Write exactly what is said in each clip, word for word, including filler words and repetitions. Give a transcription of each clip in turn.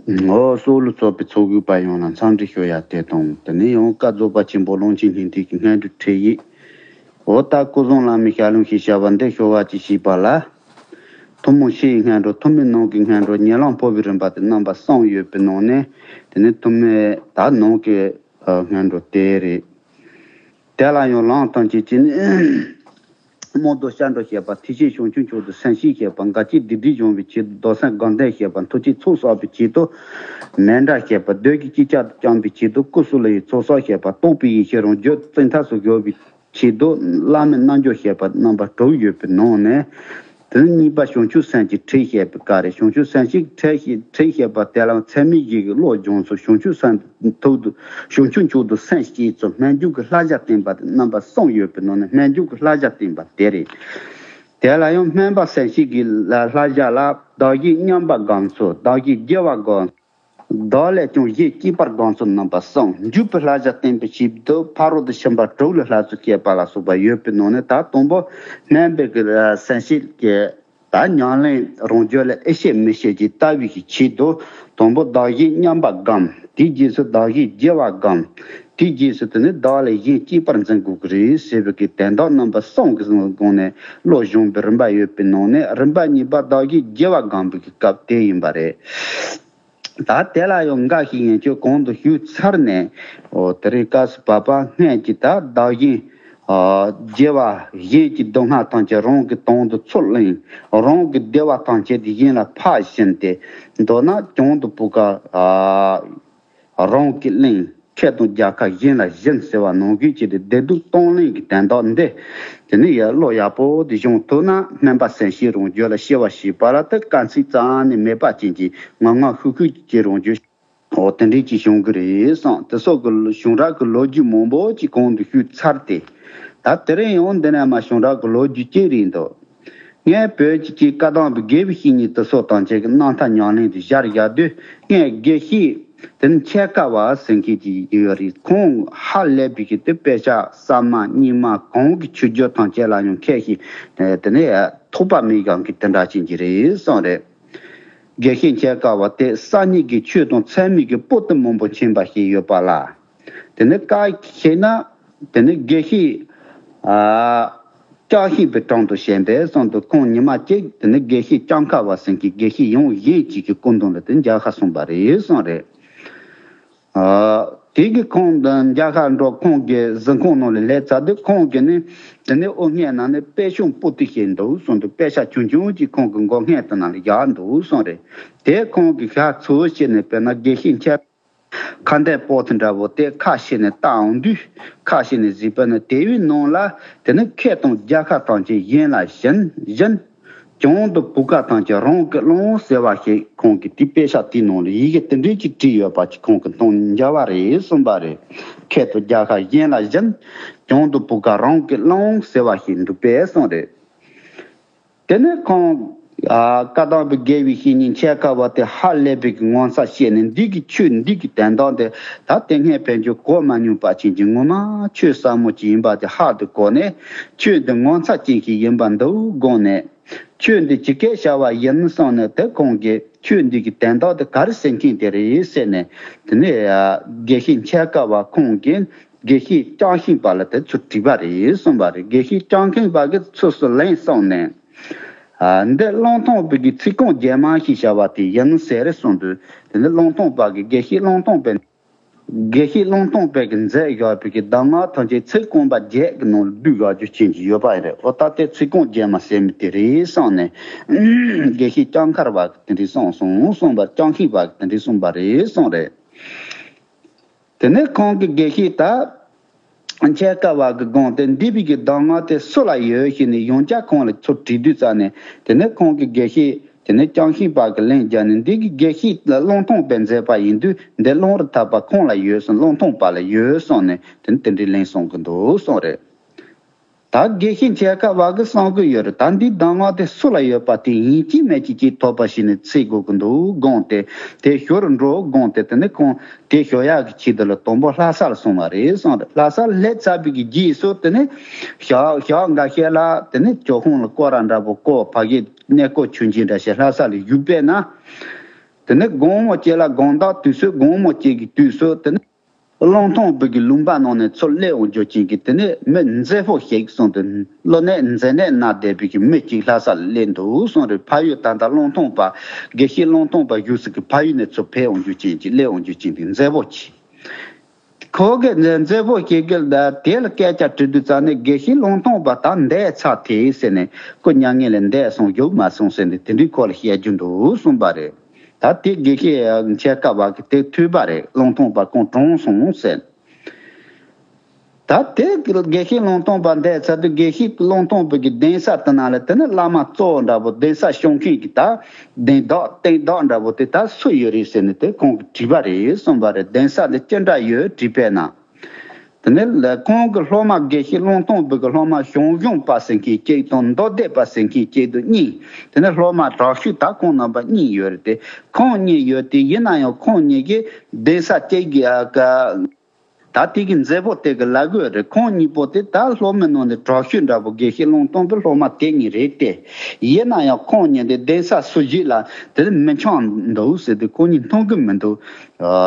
འོ་སྲོག་ལུ་ཚོགས་པའི་ཚོགས་དགོས་པ་ཡོངས་ལ་འཚམས་འདྲི་ཞུ་ཡ་དེ་དང་དེ་ནས་ཡང་བཀའ་རྫོགས་པ་ཆེན་པོ་ཀློང་ཆེན་སྙིང་ཐིག་གི་སྔོན་འགྲོའི་ཁྲིད་ཡིག་འོ་ད་སྐུ་གསུང་བླ་མའི་ཞལ་ལུང་ཞེས་བྱ་བ་འདི་ཞུ་བ་ཅིག་བྱས་པ་ལ། ཐུན་མོང་ཕྱི་ཡི་སྔོན་འགྲོ། ཐུན་མིན་ནང་གི་སྔོན་འགྲོ། ཉེ་ལམ་འཕོ་བའི་རིམ་པ་དེ་རྣམ་པ་གསུམ་ཡོད་པའི་ནང་ནས་དེ་ནི་ཐུན་མིན་ད་ནང་གི་སྔོན་འགྲོ་དེ་རེད། དེ་ལ་ཡང་ལམ་ཐམས་ཅད་ཀྱི་ནི། རྨོངས་དང་བཤད་འགྲོ་བཤད་པ། ཐེག་ཆེན་བྱང་ཆུབ་མཆོག་ཏུ་སེམས་བསྐྱེད་བཤད་པ། འགལ་རྐྱེན་སྡིག་སྒྲིབ་སྦྱོང་བའི་ཆེད་དུ་རྡོར་སེམས་དགའ་ལྡན་བཤད་པ། མཐུ་ཆེན་ཚོགས་བསགས་པའི་ཆེད་དུ་མཎྜལ་བཤད་པ། བདུད་ཀྱི་ཅི་ལྕོགས་བསྐྱང་བའི་ཆེད་དུ་སྐུ་གསུམ་ལ་ཡི་ཚོགས་གསོག་བཤད་པ། རྟོགས་པའི་ཡེ་ཤེས་རང་རྒྱུད་བཙན་ཐབས་སུ་འགྱུར་བའི་ཆེད་དུ་བླ་མའི་རྣལ་འབྱོར་བཤད་པ་རྣམ་པ་དྲུག་ཡོད་པའི་ནང་ནས། དེ་ནི་གཉིས་པ་བྱང་ཆུབ་སེམས་ཀྱི་ཁྲིད་བཤད་པའི་སྐབས་རེད། བྱང་ཆུབ་སེམས་ཀྱི་ཁྲིད་བཤད་ཁྲིད་བཤད་པ་དེ་ལ་ཚད་མེད་བཞི་གི་བློ་སྦྱོང་ཚུལ། བྱང་ཆུབ་སེམས་ཐུག་ཏུ་བྱང་ཆུབ་མཆོག་ཏུ་སེམས་བསྐྱེད་ཚུལ། སྨོན་འཇུག་གི་བསླབ་བྱ་བསྟན་པ་དེ་རྣམ་པ་གསུམ་ཡོད་པའི་ནང་ནས་སྨོན་འཇུག་གི་བསླབ་བྱ་བསྟན་པ་དེ་རེད། དེ་ལ་ཡང་སྨོན་པ་སེམས་བསྐྱེད་ཀྱི་ལ་བསླབ་བྱ་ལ་བདག་གཞན་མཉམ་པ་སྒོམ་ཚུལ། བདག་གཞན་བརྗེ་བ་སྒོམ། བདག་ལས་ཀྱང་གཞན་གཅེས་པར་སྒོམ་ཚུལ་རྣམ་པ་གསུམ། འཇུག་པའི་བསླབ་བྱ་བསྟན་པའི་ཆེད་དུ་ཕ་རོལ་ཏུ་ཕྱིན་པ་དྲུག་ལ་བསླབ་ཚུལ་བཤད་པ་ལ་སོགས་པ་ཡོད་པའི་ནང་ནས་ད་དང་པོ་སྨོན་པའི་གི་སེམས་བསྐྱེད་ཀྱི་ད་ཉམས་ལེན་རང་རྒྱུད་ལ་ཨེ་ཤེས་མི་ཤེས་ཀྱི་ལྟ་བའི་གི་ཆེད་དུ་དང་པོ་བདག་གཞན་མཉམ་པ་སྒོམ། དེའི་རྗེས་སུ་བདག་གཞན་བརྗེ་བ་སྒོམ། དེའི་རྗེས་སུ་དེ་ནི་བདག་ལས་གཞན་གཅེས་པར་འཛིན་དགོས་ཀྱི་རེད་ཟེར་བའི་གི་དོན་དག་རྣམ་པ་གསུམ་གྱི་སྒོ་ནས་བློ་སྦྱོང་བའི་རིམ་པ་ཡོད་པའི་ནང་ནས་རིམ་པ་གཉིས་པ་བདག་གཞན་བརྗེ་བ་སྒོམ་པའི་གི་སྐབས་དེ་ཡིན་པ་རེད། ད་དེ་ལ་ཡང་འགའ་ཞིག་ཡན་ཆོད་གོང་དུ་ཞུས་ཚར་ནས། འོ་དེ་རིང་སྐབས་སུ་བབ་པ་སྔོན་གྱི་ད་བདག་གཞན། ཨ་བརྗེ་བ་གཞན་གྱི་སྡུག་བསྔལ་ཐམས་ཅད་རང་གི་དོན་དུ་ཚུར་བླངས། རང་གི་བདེ་བ་ཐམས་ཅད་དེ་གཞན་ལ་ཕར་བྱིན་ཏེ། མདོར་ན་གྱེན་དུ་བུ་ག་ཨ་རང་གིས་བླངས། ཁེ་དང་རྒྱལ་ཁ་གཞན་ལ་སྦྱིན་ཟེར་བ་ནང་བཞིན་བྱས་ཏེ་བདེ་སྡུག་གཏོང་ལེན་གྱི་དོན་དག་འདི། དེ་ནི་ཡ་བློ་ཡག་པོ་དེ་སྦྱོང་ཐུབ་ན་སྨན་པ་སེམས་བསྐྱེད་རང་རྒྱུད་ལ་སྐྱེ་བ་ཞེས་པ་ལ་དེ་དཀའ་ཚེགས་རྩ་ནས་མེད་པ་ཅན་གྱི་ངང་ངམ་ཤུགས་ཤུགས་ཀྱི་རང་རྒྱུད། འོ་དེ་འདྲའི་ཅིག་བྱུང་གི་རེད་བསམ། དེ་སོགས་ཀྱི་བྱུང་རབས་ཀྱི་ལོ་རྒྱུས་མང་པོ་ཅིག་གོང་དུ་ཞུས་ཚར་ཏེ། ད་དེ་རིང་ཡང་འདི་ནས་མ་བྱུང་རབས་ཀྱི་ལོ་རྒྱུས་ཅིག་རེད་འདུག་ངས་བོད་ཀྱི་སྐད་བཀའ་གདམས་པའི་དགེ་བའི་བཤེས་གཉེན་དེ་ཚོ་དང་བཅས་ཀྱི་རྣམ་ཐར་ཉམས་ལེན་དུ་སྦྱར་བཞག་དུས། ངས་དགེ་བཤེས་དེ་ནི་འཆད་ཁ་བ་ཟེར་མཁན་ཅིག་ཡོད་རེད། ཁོང་ཧ་ལས་པའི་གི་དེ་དཔེ་ཆ་གསར་མ་རྙིང་མ་གང་གི་ཆོས་བརྒྱུད་དང་བཅས་ལ་ཡང་མཁས་ཤིང་དེ་ནི་ཐོགས་པ་མེད་ཀྱང་གི་དེ་འདྲ་ཅན་གྱི་རེད་བསམ་རེད། དགེ་བཤེས་འཆད་ཁ་བ་དེ་གསར་རྙིང་གི་ཆོས་དང་ཚད་མའི་གི་པོ་ཏི་མང་པོ་མཁྱེན་པ་ཞིག་ཡོད་པ་ལ། དེ་ནི་བཀའ་བཤད་ན། དེ་ནི་དགེ་བཤེས། ཨ། ལྕགས་ཤིང་པའི་དྲུང་དུ་བྱོན་པས་གསུངས་འདུག་ཁོང་ཉི་མ་གཅིག་དེ་ནི་དགེ་བཤེས་ལྕགས་མཁར་བ་ཟེར་མཁན་དགེ་བཤེས་ཡང་གཞན་གཅིག་གི་སྐུ་མདུན་ལ་དེ་མཇལ་ཁ་སོང་པ་རེད་གསུངས་རེད། ཨ། དེ་གི་ཁོང་དང་མཇལ་ཁ་འགྲོ་ཁོང་གི་གཟིམ་ཁང་ནང་ལ་སླེབས་ཚར་དུས་ཁོང་གིས་ནི་དེ་ནི་དབུ་སྔས་ནང་ནས་དཔེ་ཤོག་པོ་ཏི་ཞིག་འདུག་གསུངས་འདུག་དཔེ་ཆ་ཆུང་ཆུང་ཅིག་ཁོང་གི་མགོ་སྔས་དེ་ནང་ལ་བཞག་འདུག་གསུངས་རེད། དེ་ཁོང་གིས་ཞག་ཚོད་བྱས་ནས་དཔེར་ན་དགེ་བཤེས་འཆད། ཁ་འདོན་པོ་ཏི་འདྲ་བོ་དེ་ཁ་ཕྱེ་ནས་བལྟ་འོང་དུས། ཁ་ཕྱེ་ནས་གཟིགས་པ་ན་དེ་བའི་ནང་ལ་དེ་ནི་ཁེ་དང་རྒྱལ་ཁ་ཐམས་ཅད་གཞན་ལ་སྦྱིན་སྦྱིན། གྱེན་དུ་བུ་ག་ཐམས་ཅད་རང་གིས་བླངས་ཟེར་བ་ཞིག་ཁོང་གིས་དེ་དཔེ་ཆ་དེའི་ནང་ལ་ཡི་གེ་དེ་འདྲའི་ཅིག་བྲིས་ཡོད་པ་ཅིག་ཁོང་གིས་མཐོང་མཇལ་བ་རེད་གསུངས་པ་རེད། ཁེ་དང་རྒྱལ་ཁ་གཞན་ལ་སྦྱིན། གྱེན་དུ་བུ་ག་རང་གིས་བླངས་ཟེར་བ་ཞིག་འདུག་པས་གསུངས་རེད། དེ་ནས་ཁོང་། ཨ། བཀའ་གདམས་པའི་དགེ་བའི་བཤེས་གཉེན་འཆད་ཁ་བ་དེ་ཧ་ལས་པའི་གི་ངོ་མཚར་བཤད་ནས་འདི་གི་ཆོས་འདི་གི་དོན་དག་དེ་ད་དེ་སྔའི་བོད་ཆོས་གོ་མ་མྱོང་པ་ཅན་གྱི་ངོ་མ་ཆོས་ཟབ་མོ་ཅིག་ཡིན་པ་དེ་ཧ་དུ་གོ་ནས་ཆོས་འདི་ངོ་མཚར་ཅན་ཞིག་ཡིན་པ་འདུག་དགོངས་ནས་ཆོས་འདི་ཇི་སྐད་བྱ་བ་ཡིན་གསུངས་ནས་དེ་ཁོང་གིས་ཆོས་འདི་གི་དོན་དག་དེ་ག་རེ་ཟེར་མཁན་དེ་རེད་ཟེར་ནས་དེ་ནས་དགེ་བཤེས་འཆད་ཁ་བ་ཁོང་གིས། དགེ་བཤེས་ལྕམ་ཤིང་པ་ལ་དེ་ཚུར་དྲིས་པ་རེད་གསུངས་པ་རེད། དགེ་བཤེས་ལྕམ་ཤིང་པ་གིས་ཚུར་སུ་ལན་གསུངས་ནས། ཨ། འདི་གླང་ཐང་པའི་གི་ཚིག་རྐང་རྗེས་མ་ཞེས་བྱ་བ་དེ་ཡིན་ཟེར་གསུངས་དུས། དེ་ནི་གླང་ཐང་པ་གིས་དགེ་བཤེས་གླང་ཐང་པའི། དགེ་བཤེས་གླང་ཐང་པའི་གི་མཛད་བཞག་པའི་གི་གདམས་ངག་ཐམས་ཅད་ཚིག་རྐང་པ་བརྒྱད་ཀྱི་ནང་ལ་བསྡུས་བཞག་རྒྱུ་ཅན་གྱི་ཡོད་པ་རེད། འོ་ད་དེ་ཚིག་རྐང་རྗེས་མ་ཟེར་མི་དེ་རེད་གསུངས་ནས། དགེ་བཤེས་ལྕམ་མཁར་བ་གིས་དེ་འདྲའི་གསུངས་སོང་གསུངས་པ་ལྕམ་ཤིང་པ་གིས་དེ་འདྲའི་གསུངས་པ་རེད་གསུངས་རེད། དེ་ནས་ཁོང་གིས་དགེ་བཤེས་ད་འཆད་ཁ་བ་གི་དགོངས་ཏེ་འདི་བའི་གི་གདམས་ངག་དེ་སུ་ལ་ཡོད་ཞེས་ནས་ཡང་བསྐྱར་ཁོང་ལ་ཚུར་དྲིས་དུས་ཙ་ནས། དེ་ནས་ཁོང་གིས་དགེ་བཤེས་དེ་ནས་ལྕམ་ཤིང་པ་གི་ལན་བརྒྱབ་ནས་འདི་གི་དགེ་བཤེས་ལ་གླང་ཐང་པས་མཛད་པ་ཡིན་དུས་འདི་གླང་རི་ཐག་པ་ཁོང་ལ་ཡོད་གསུངས། གླང་ཐང་པ་ལ་ཡོད་གསུངས་ནས་དེ་ནས་དེ་འདྲའི་ལན་གསུང་གི་འདུག་གསུངས་རེད། ད་དགེ་བཤེས་འཆད་ཁ་བ་གིས་གསུང་གི་ཡོད་རེད། ད་འདིའི་གདམས་ངག་དེ་སུ་ལ་ཡོད་པ་དེ་ཡིན་གཅིག་མིན་གཅིག་ཅིག་ཐོབ་པ་ཞིག་ནས་འཚོལ་དགོས་ཀྱི་འདུག་དགོངས་ཏེ་དེ་ཞུ་རུ་འགྲོ་དགོངས་ཏེ། དེ་ནས་ཁོང་དེ་ཞུ་ཡག་གི་ཆེད་དུ་ལ་དང་པོ་ལྷ་ས་ལ་སོང་བ་རེད་གསུངས་རེད། ལྷ་ས་ལ་སླེབས་ཚར་བའི་གི་རྗེས་སུ་དེ་ནས་ཞག་ཞག་འགའ་ཤས་ལ་དེ་ནས་ཇོ་ཁང་ལ་སྐོར་ར་འདྲ་པོ་སྐོར། ཕ་གི་གནས་སྐོར་ཆུང་ཆུང་འདྲ་ཞིག་ལྷ་ས་ལ་བཞུགས་པས་ན། དེ་ནས་དགོང་མོ་ཅིག་ལ་དགོང་དག་དུས་ཚོད་དགོང་མོ་ཅིག་གི་དུས་སུ་དེ་ནས་གླང་ཐང་བུ་གི་ལུང་པ་ནང་ནས་ཚུར་སླེབས་འོང་རྒྱུ་ཅན་གྱི་དེ་ནས་མི་མཛེས་པོ་ཞིག་གསུངས་ཏེ། གློ་ནད་མཛེ་ནད་ན་བསྡད་པའི་གི་མི་གཅིག་ལྷ་སར་སླེབས་འདུག་གསུངས་རེད། ཕ་ཡུལ་ད་ལྟ་གླང་ཐང་པ་དགེ་བཤེས་གླང་ཐང་པ་བཞུགས་སའི་གི་ཕ་ཡུལ་ནས་ཚུར་ཕེབས་འོང་རྒྱུ་ཅན་གྱི་སླེབས་འོང་རྒྱུ་ཅན་གྱི་མཛེས་པོ་ཅིག་ཁོ་གིས་མཛེས་མཛེས་པོ་སྐྱེ་གི་ལ་དེ་ལ་སྐད་ཆ་དྲི་དུས་ཙང་ནས་དགེ་བཤེས་གླང་ཐང་པ་ད་འདས་ཚར་ཐལ་ཟེར་ནས་སྐུ་མྱ་ངན་ལས་འདས་སོང་བཞུགས་མ་སོང་ཟེར་ནས་དེ་འདྲའི་སྐོར་ལ་བཤད་རྒྱུ་འདུག་གསུངས་པ་རེད། ད་དེ་དགེ་བཤེས་འཆད་ཁ་བ་གིས་དེ་ཐོས་པ་རེད། གླང་ཐང་པ་ཁོང་གྲོངས་སོང་ཟེར། ད་དེ་དགེ་བཤེས་གླང་ཐང་པ་འདས་ཚར་དུས་དགེ་བཤེས་གླང་ཐང་པ་གི་གདན་ས་དེ་ནང་ལ་དེ་ནི་བླ་མ་གཙོ་བོ་འདྲ་པོ་གདན་ས་སྐྱོང་མཁན་གྱི་ད་གདན་བདག་རྟེན་བདག་འདྲ་པོ་དེ་ད་སུ་ཡོད་རེད་ཟེར་ནས་དེ་ཁོང་གིས་དྲིས་པ་རེད་གསུངས་པ་རེད། གདན་ས་འདི་ཅི་འདྲ་ཡོད་དྲིས་པས་ན། དེ་ནས་ཁོང་གི་སློབ་མ་དགེ་བཤེས་གླང་ཐང་པའི་གི་སློབ་མ་ཞང་ཞུང་པ་ཟེར་མཁན་གཅིག་དང་མདོ་སྡེ་པ་ཟེར་མཁན་གཅིག་དང་གཉིས། དེ་ནས་སློབ་མ་དྲག་ཤོས་ད་ཁོང་རྣམ་པ་གཉིས་ཡོད་རེད་དེ། ཁོང་གཉིས་ཡོད་དེ་ཡིན་ན་ཡང་ཁོང་གཉིས་ཀྱིས་གདན་ས་གཅིག་གི་ཨ་ཀ་ད་དེ་གི་མཛད་པོ་དེ་གི་ལ་དགོས་རེད། ཁོང་གཉིས་པོ་དེ་ད་སློབ་མའི་ནང་ནས་དྲག་ཤོས་འདྲ་པོ་དགེ་བཤེས་གླང་ཐང་པའི་སློབ་མ་དེ་གཉིས་རེད་དེ། ཡིན་ན་ཡང་ཁོང་གཉིས་དེ་གདན་ས་སུ་ཞིག་ལ་དེ་མི་འཆམ་འདུག་ཟེར་དུས་ཁོང་གཉིས་མཐུན་གི་མི་འདུག་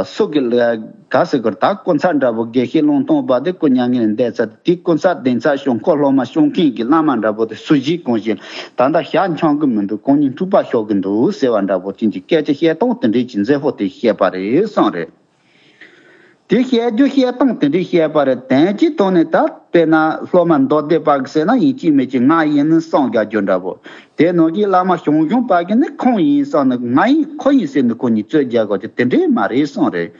སུ་གི་ལ་ག་ཟེར་གི་ད་སྐུ་ཚབ་འདྲ་པོ་དགེ་བཤེས་གླང་ཐང་པ་དེ་སྐུ་མྱ་ངན་འདས་ཚར་དེ་སྐུ་ཚབ་གདན་ས་སྐྱོང་ཁོ་སློབ་མ་སྐྱོང་མཁན་གྱི་བླ་མ་འདྲ་པོ་དེ་སུ་ཞིག་གང་ཞིག་ད་ལྟ་ཞག་འཆམ་གི་མི་འདུག་གང་ཉིད་འཁྲུག་པ་ཤོར་གི་འདུག་ཟེར་བ་འདྲ་པོ་ཅན་གྱི་སྐད་ཆ་བཤད་སྟངས་དེ་འདྲའི་ཅིག་མཛེས་པོ་དེ་བཤད་པ་རེད་གསུངས་རེད། དེ་བཤད་རྒྱུ་བཤད་སྟངས་དེ་འདྲའི་བཤད་པ་རེད། དོན་གྱི་ཐོག་ནས་ད་དཔེར་ན་སློབ་མ་མདོ་སྡེ་པ་གི་ཟེར་ན་ཡིན་གཅིག་མིན་གཅིག་ང་ཡིན་བསམ་རྒྱག་རྒྱུ་འདྲ་པོ། དེ་ནང་གི་བླ་མ་ཞང་ཞུང་པ་གི་ནི་ཁོང་ཡིན་བསམ་ནས་ང་ཡིན་ཁོ་ཡིན་ཟེར་ནས་ཁོ་གཉིས་རྩོད་རྒྱག་དགོས་ཀྱི་དེ་འདྲའི་མ་རེད་གསུངས་རེད།